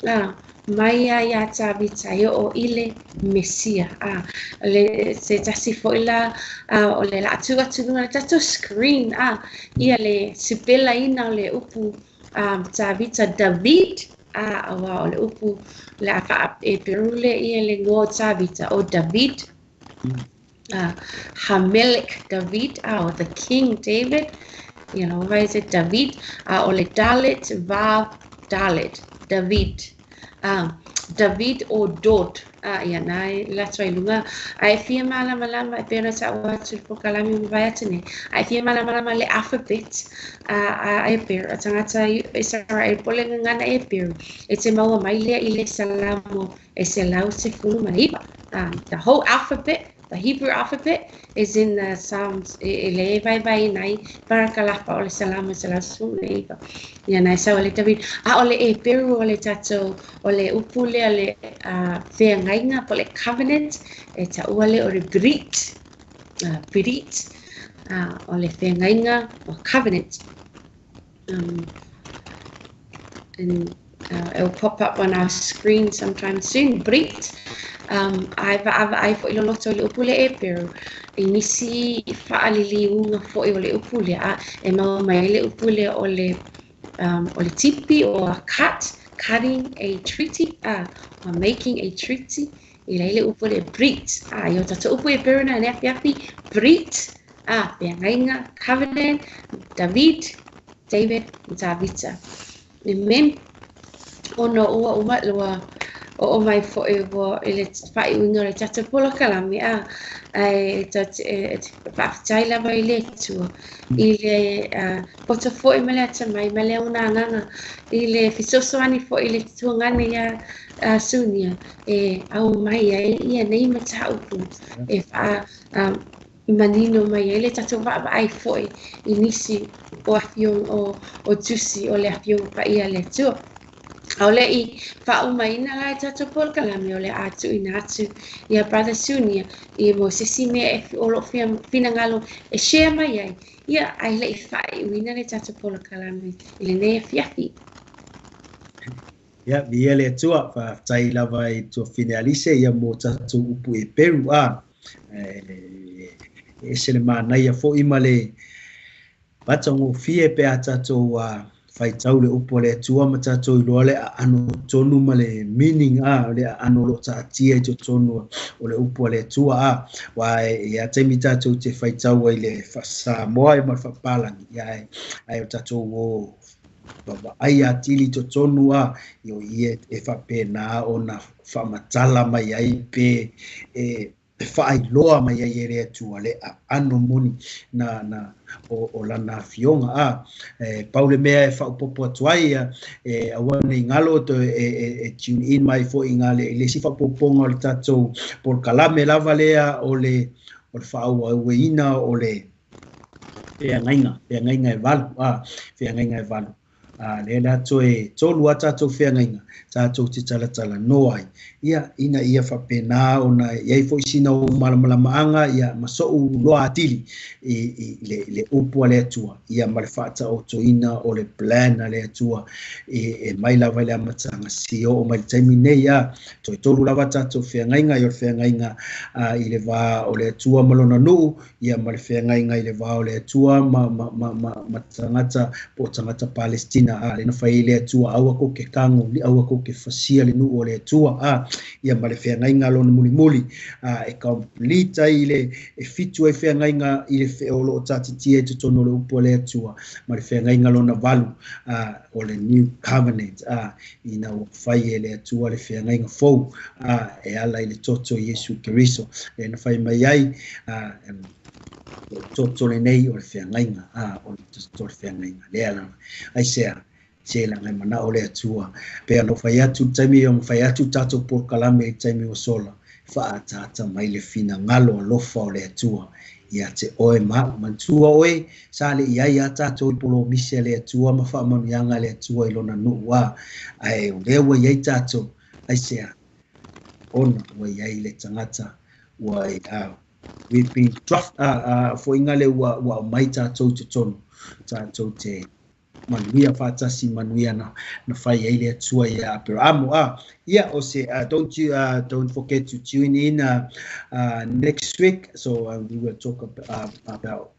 [SPEAKER 1] a, mai a iā Tavita e oo i le Mesia. A, le, se tasi foi la, a, o le la atu atu luga le tatou screen, a, ia le sipelaina o le upu a, Tavita David, a, auā o le upu le a faa-Eperu lea ia le igoa o Tavita, o David, a, Hamelek David, a, o the King David, you know, vai se David, a o le Dalet Vav Dalet, David. A, David o Dod, a, ia, nā e alu atu ai i luga, a e fia malamalama, e pei ona taua atu i le polokalame ua mavae atu nei, a e fia malamalama le alphabet a, a Eperu, a tagata Isaraelu po o le gagana Eperu, e te maua mai lea i le Salamo e 119. The whole alphabet, the Hebrew alphabet, is in the Psalms, e, e le vaevaeina ai parakalapa o le Salamo 119. Ia na e sau le David. A o le Eperu o le tatou, o le upu lea le feagaiga po o le covenant, e taua lea o le brit, brit, o le feagaiga o covenant. And it will pop up on our screen sometime soon, Brit. Ae vaavaai foi loloto i le upu le Eperu, i nisi faaliliuga foi o le upu lea, a e maua mai ai le upu lea o le, o le tipi o a cut, cutting a treaty, a, or making a treaty, i lai le upu le Brit. A, i o tatou upu Eperu na i le afiafi, Brit, a, feagaiga, covenant, David, David, Tavita. Amen. Ona ua uma ua Oo mai foi ua i le faaiuina o le tatou polokalame a ae e faafetai lava i le Atua i le poto foi ma le atamai ma le ona agaga i le fesoasoani foi i le tuagane ia Sunia e aumai ai ia nei mataupu e faa manino mai ai le tatou vaavaai foi i nisi o afioga o tusi o le afioga paia a le Atua. A o le i faaumaina la e tatou polokalame o le a tuuina atu ia Brother Sunia i mo se isi mea e o lo o finagalo e share mai ai, ia ae le i faaiuina le tatou polokalame i lenei afiafi.
[SPEAKER 2] Ia, viia le Atua, faafetai lava i tuafine Alise ia mo tatou upu e peru a. E ese le manaia foi ma le matagofie pe a tatou faitau le upu a le Atua ma tatou iloa le aano tonu ma le meaning a le aano o lo o taatia i totonu o le upu a le Atua a. Aua e i a taimi tatou te faitau ai i le faa-Samoa ma le faa-Papalagi, ia ae o tatou o vaavaai atili i totonu a, o i e faapena ona faamatala mai ai pe e faailoa mai ai e le Atua le aano moni na na o lana afioga a. E pau le mea e faaopoopo atu ai e aua ne i galo toe e tune in mai foi i le isi faaopoopoga o le tatou polokalame lava lea o le faaauauina o le feagaiga e valu a, feagaiga e valu. Lea la toe tolu a tatou feagaiga tatou te talatalanoa ai ia ina ia faapena ona i ai foi sina o malamalamaaga ia ma so'u loa atili i le upu a le Atua ia ma le faataotoina o le plan a le Atua e mai lava i le amataga si oo mai le taimi nei a. Toe tolu lava tatou feagaiga, i o le feagaiga i le va o le Atua ma lona nuu, ia ma le feagaiga i le va o le Atua ma tagata po o tagata Palestina a le na fai le Atua aua ko ke kago ni aua ko ke fasia le nuu o le Atua a, ia ma le feagaiga lona mulimuli a e complete ai le e fitu ai feagaiga i le o lo o taatitia i totonu o le upu a le Atua ma le feagaiga lona valu a o le New Covenant a ina ua fai e le Atua le feagaiga fou a e ala i le toto Iesu Keriso e na fai mai ai a o toto lenei o le feagaiga a o le toto o le feagaiga lea lava ai sea se langa e manao le Atua pe ana fai atu le taimi o fai atu tatou polokalame i taimi o sola faaataata mai le finagalo alofa o le Atua ia te oe ma manatua oe sa le i ai a tatou i polomisi a le Atua ma faamanuiaga a le Atua i lona nuu a ae o lea ua i ai tatou ai sea ona ua i ai le tagata ua we've been draft foinga le ua aumai tatou i totonu tatou te manuia faatasi manuia na fai ai le Atua ia Aperamo a. Ia o se don't forget to tune in next week, so we will talk about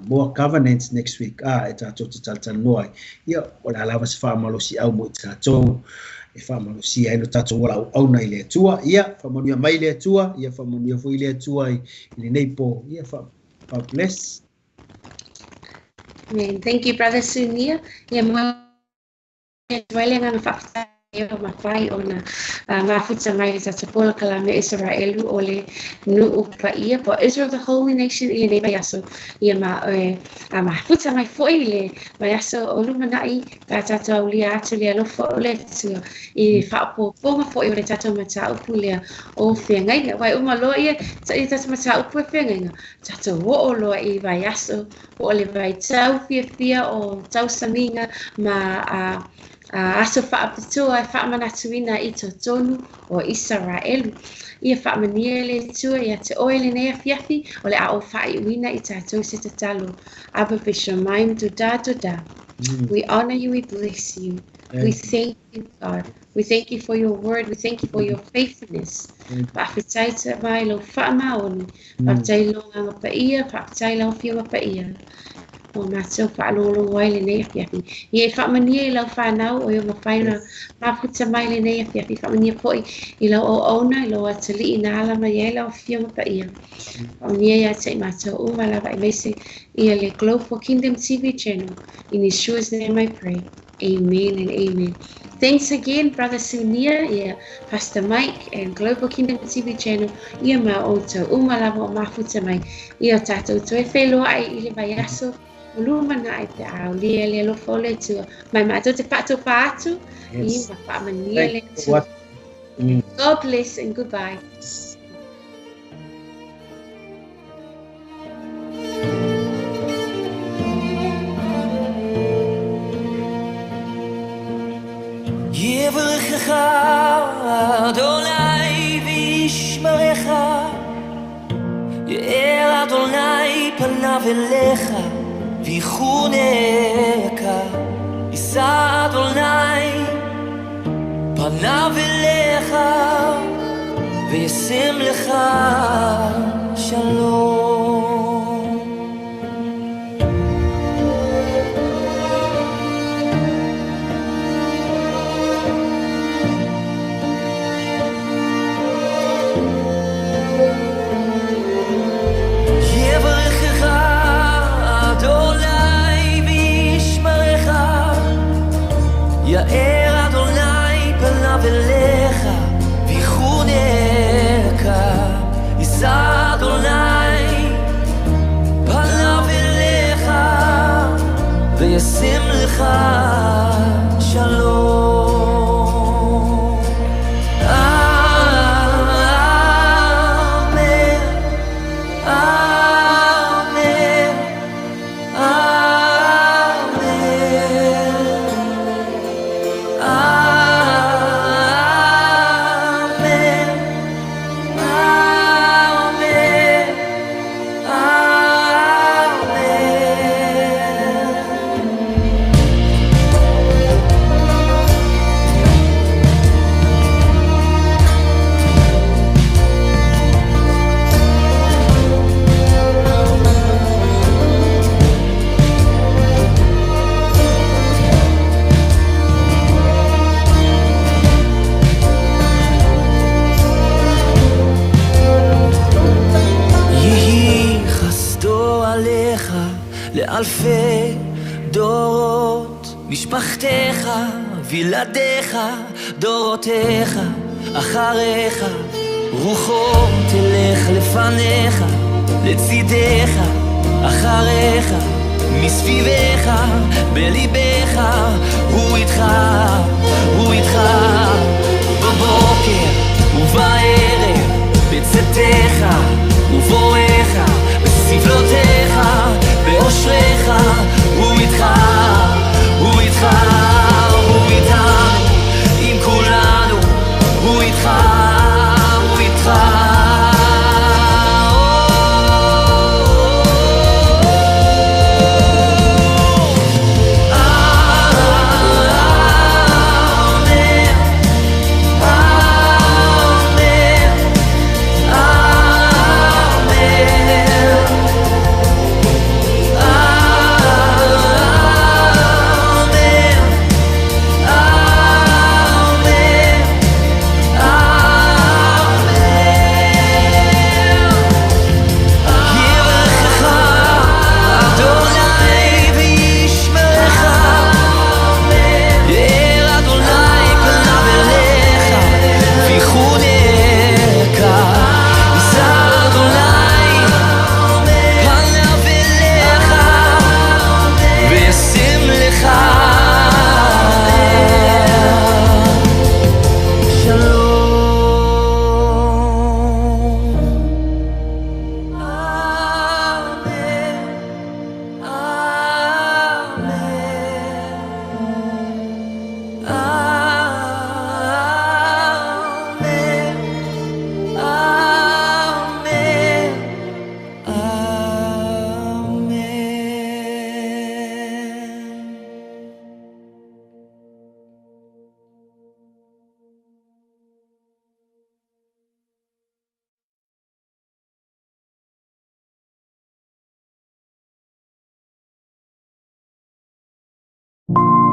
[SPEAKER 2] more covenants next week a e tatou te talatalanoa ai ia o le a lava se faamalosi au mo i tatou e faamalosia ai lo tatou ola auauna i le Atua ia faamanuia mai le Atua ia faamanuia foi le Atua i lenei po ia God bless.
[SPEAKER 1] Amen. Thank you, Brother Sunia. Ia mo mai le agaga faafetai o mafai ona mafuta mai le tatou polokalame Israelu o le nuu paia po Israel the Holy Nation i lenei vaiaso. Ia ma mafuta mai foi i le vaiaso o lumanai pe a tatou aulia atu le alofa o le Atua i faaopoopoga foi o le tatou mataupu lea o feagaiga. Aua e uma loa ia tatou mataupu e feagaiga, tatou oo loa i vaiaso po o le vaitau fiafia o tausamiga ma aso faapitoa e faamanatuina i totonu o Isaraelu. Ia faamanuia le Atua ia te oe lenei afiafi o le a o faaiuina i tatou se tatalo. Abba Bishamaim toda toda. We honor you, we bless you. We thank you, God. We thank you for your word. We thank you for your faithfulness. Faafetai te mai lau faamaoni. Faafetai lau agaga paia, faafetai lau afioga paia. O matou faalogologo ai lenei afiafi. Ia e faamanuia i lau whanau o ia mawhai ona mafuta mai lenei afiafi. Faamanuia foi i lau auauna, i lau atalii na ala mai ai lau afioga paia. Faamanuia ia te i matou uma lava aemaise ia le Global Kingdom TV channel. In Yeshua's name I pray. Amen and amen. Thanks again, Brother Sunia, ia, Pastor Mike and Global Kingdom TV channel, ia ma outou uma lava o mafuta mai, ia o tātou toe wheloa i le vaiaso, o lumana ai pe a o lia le alofa o le Atua. Mai mātou te whaatopa atu,
[SPEAKER 2] Yes.
[SPEAKER 1] ia ma whaamania le
[SPEAKER 2] Thank you.
[SPEAKER 1] Atua. God bless and goodbye.
[SPEAKER 4] יברכך אדוני וישמרך, יאר אדוני פניו אליך ויחונך, יישא אדוני פניו אליך וישם לך שלום. יברכך אדוני וישמרך, יאר אדוני פניו אליך ויחונך, יישא אדוני פניו אליך וישם לך שלום. אמן, אמן, אמן, אמן, אמן, אמן. יהי חסדו עליך לאלפי דורות, משפחתך וילדיך דורותיך אחריך, רוחו תלך לפניך לצידך אחריך מסביבך בליבך, הוא איתך, הוא איתך בבוקר ובערב, בצאתך ובואך, בסבלותיך באושרך, הוא איתך, הוא איתך, הוא איתנו, עם כולנו, הוא איתך, הוא איתך. אמן, אמן, אמן, אמן, אמן, אמן. יברכך אדוני וישמרך, יאר אדוני פניו אליך ויחונך, יישא אדוני פניו אליך וישם לך שלום. אמן, אמן, אמן, אמן, אמן.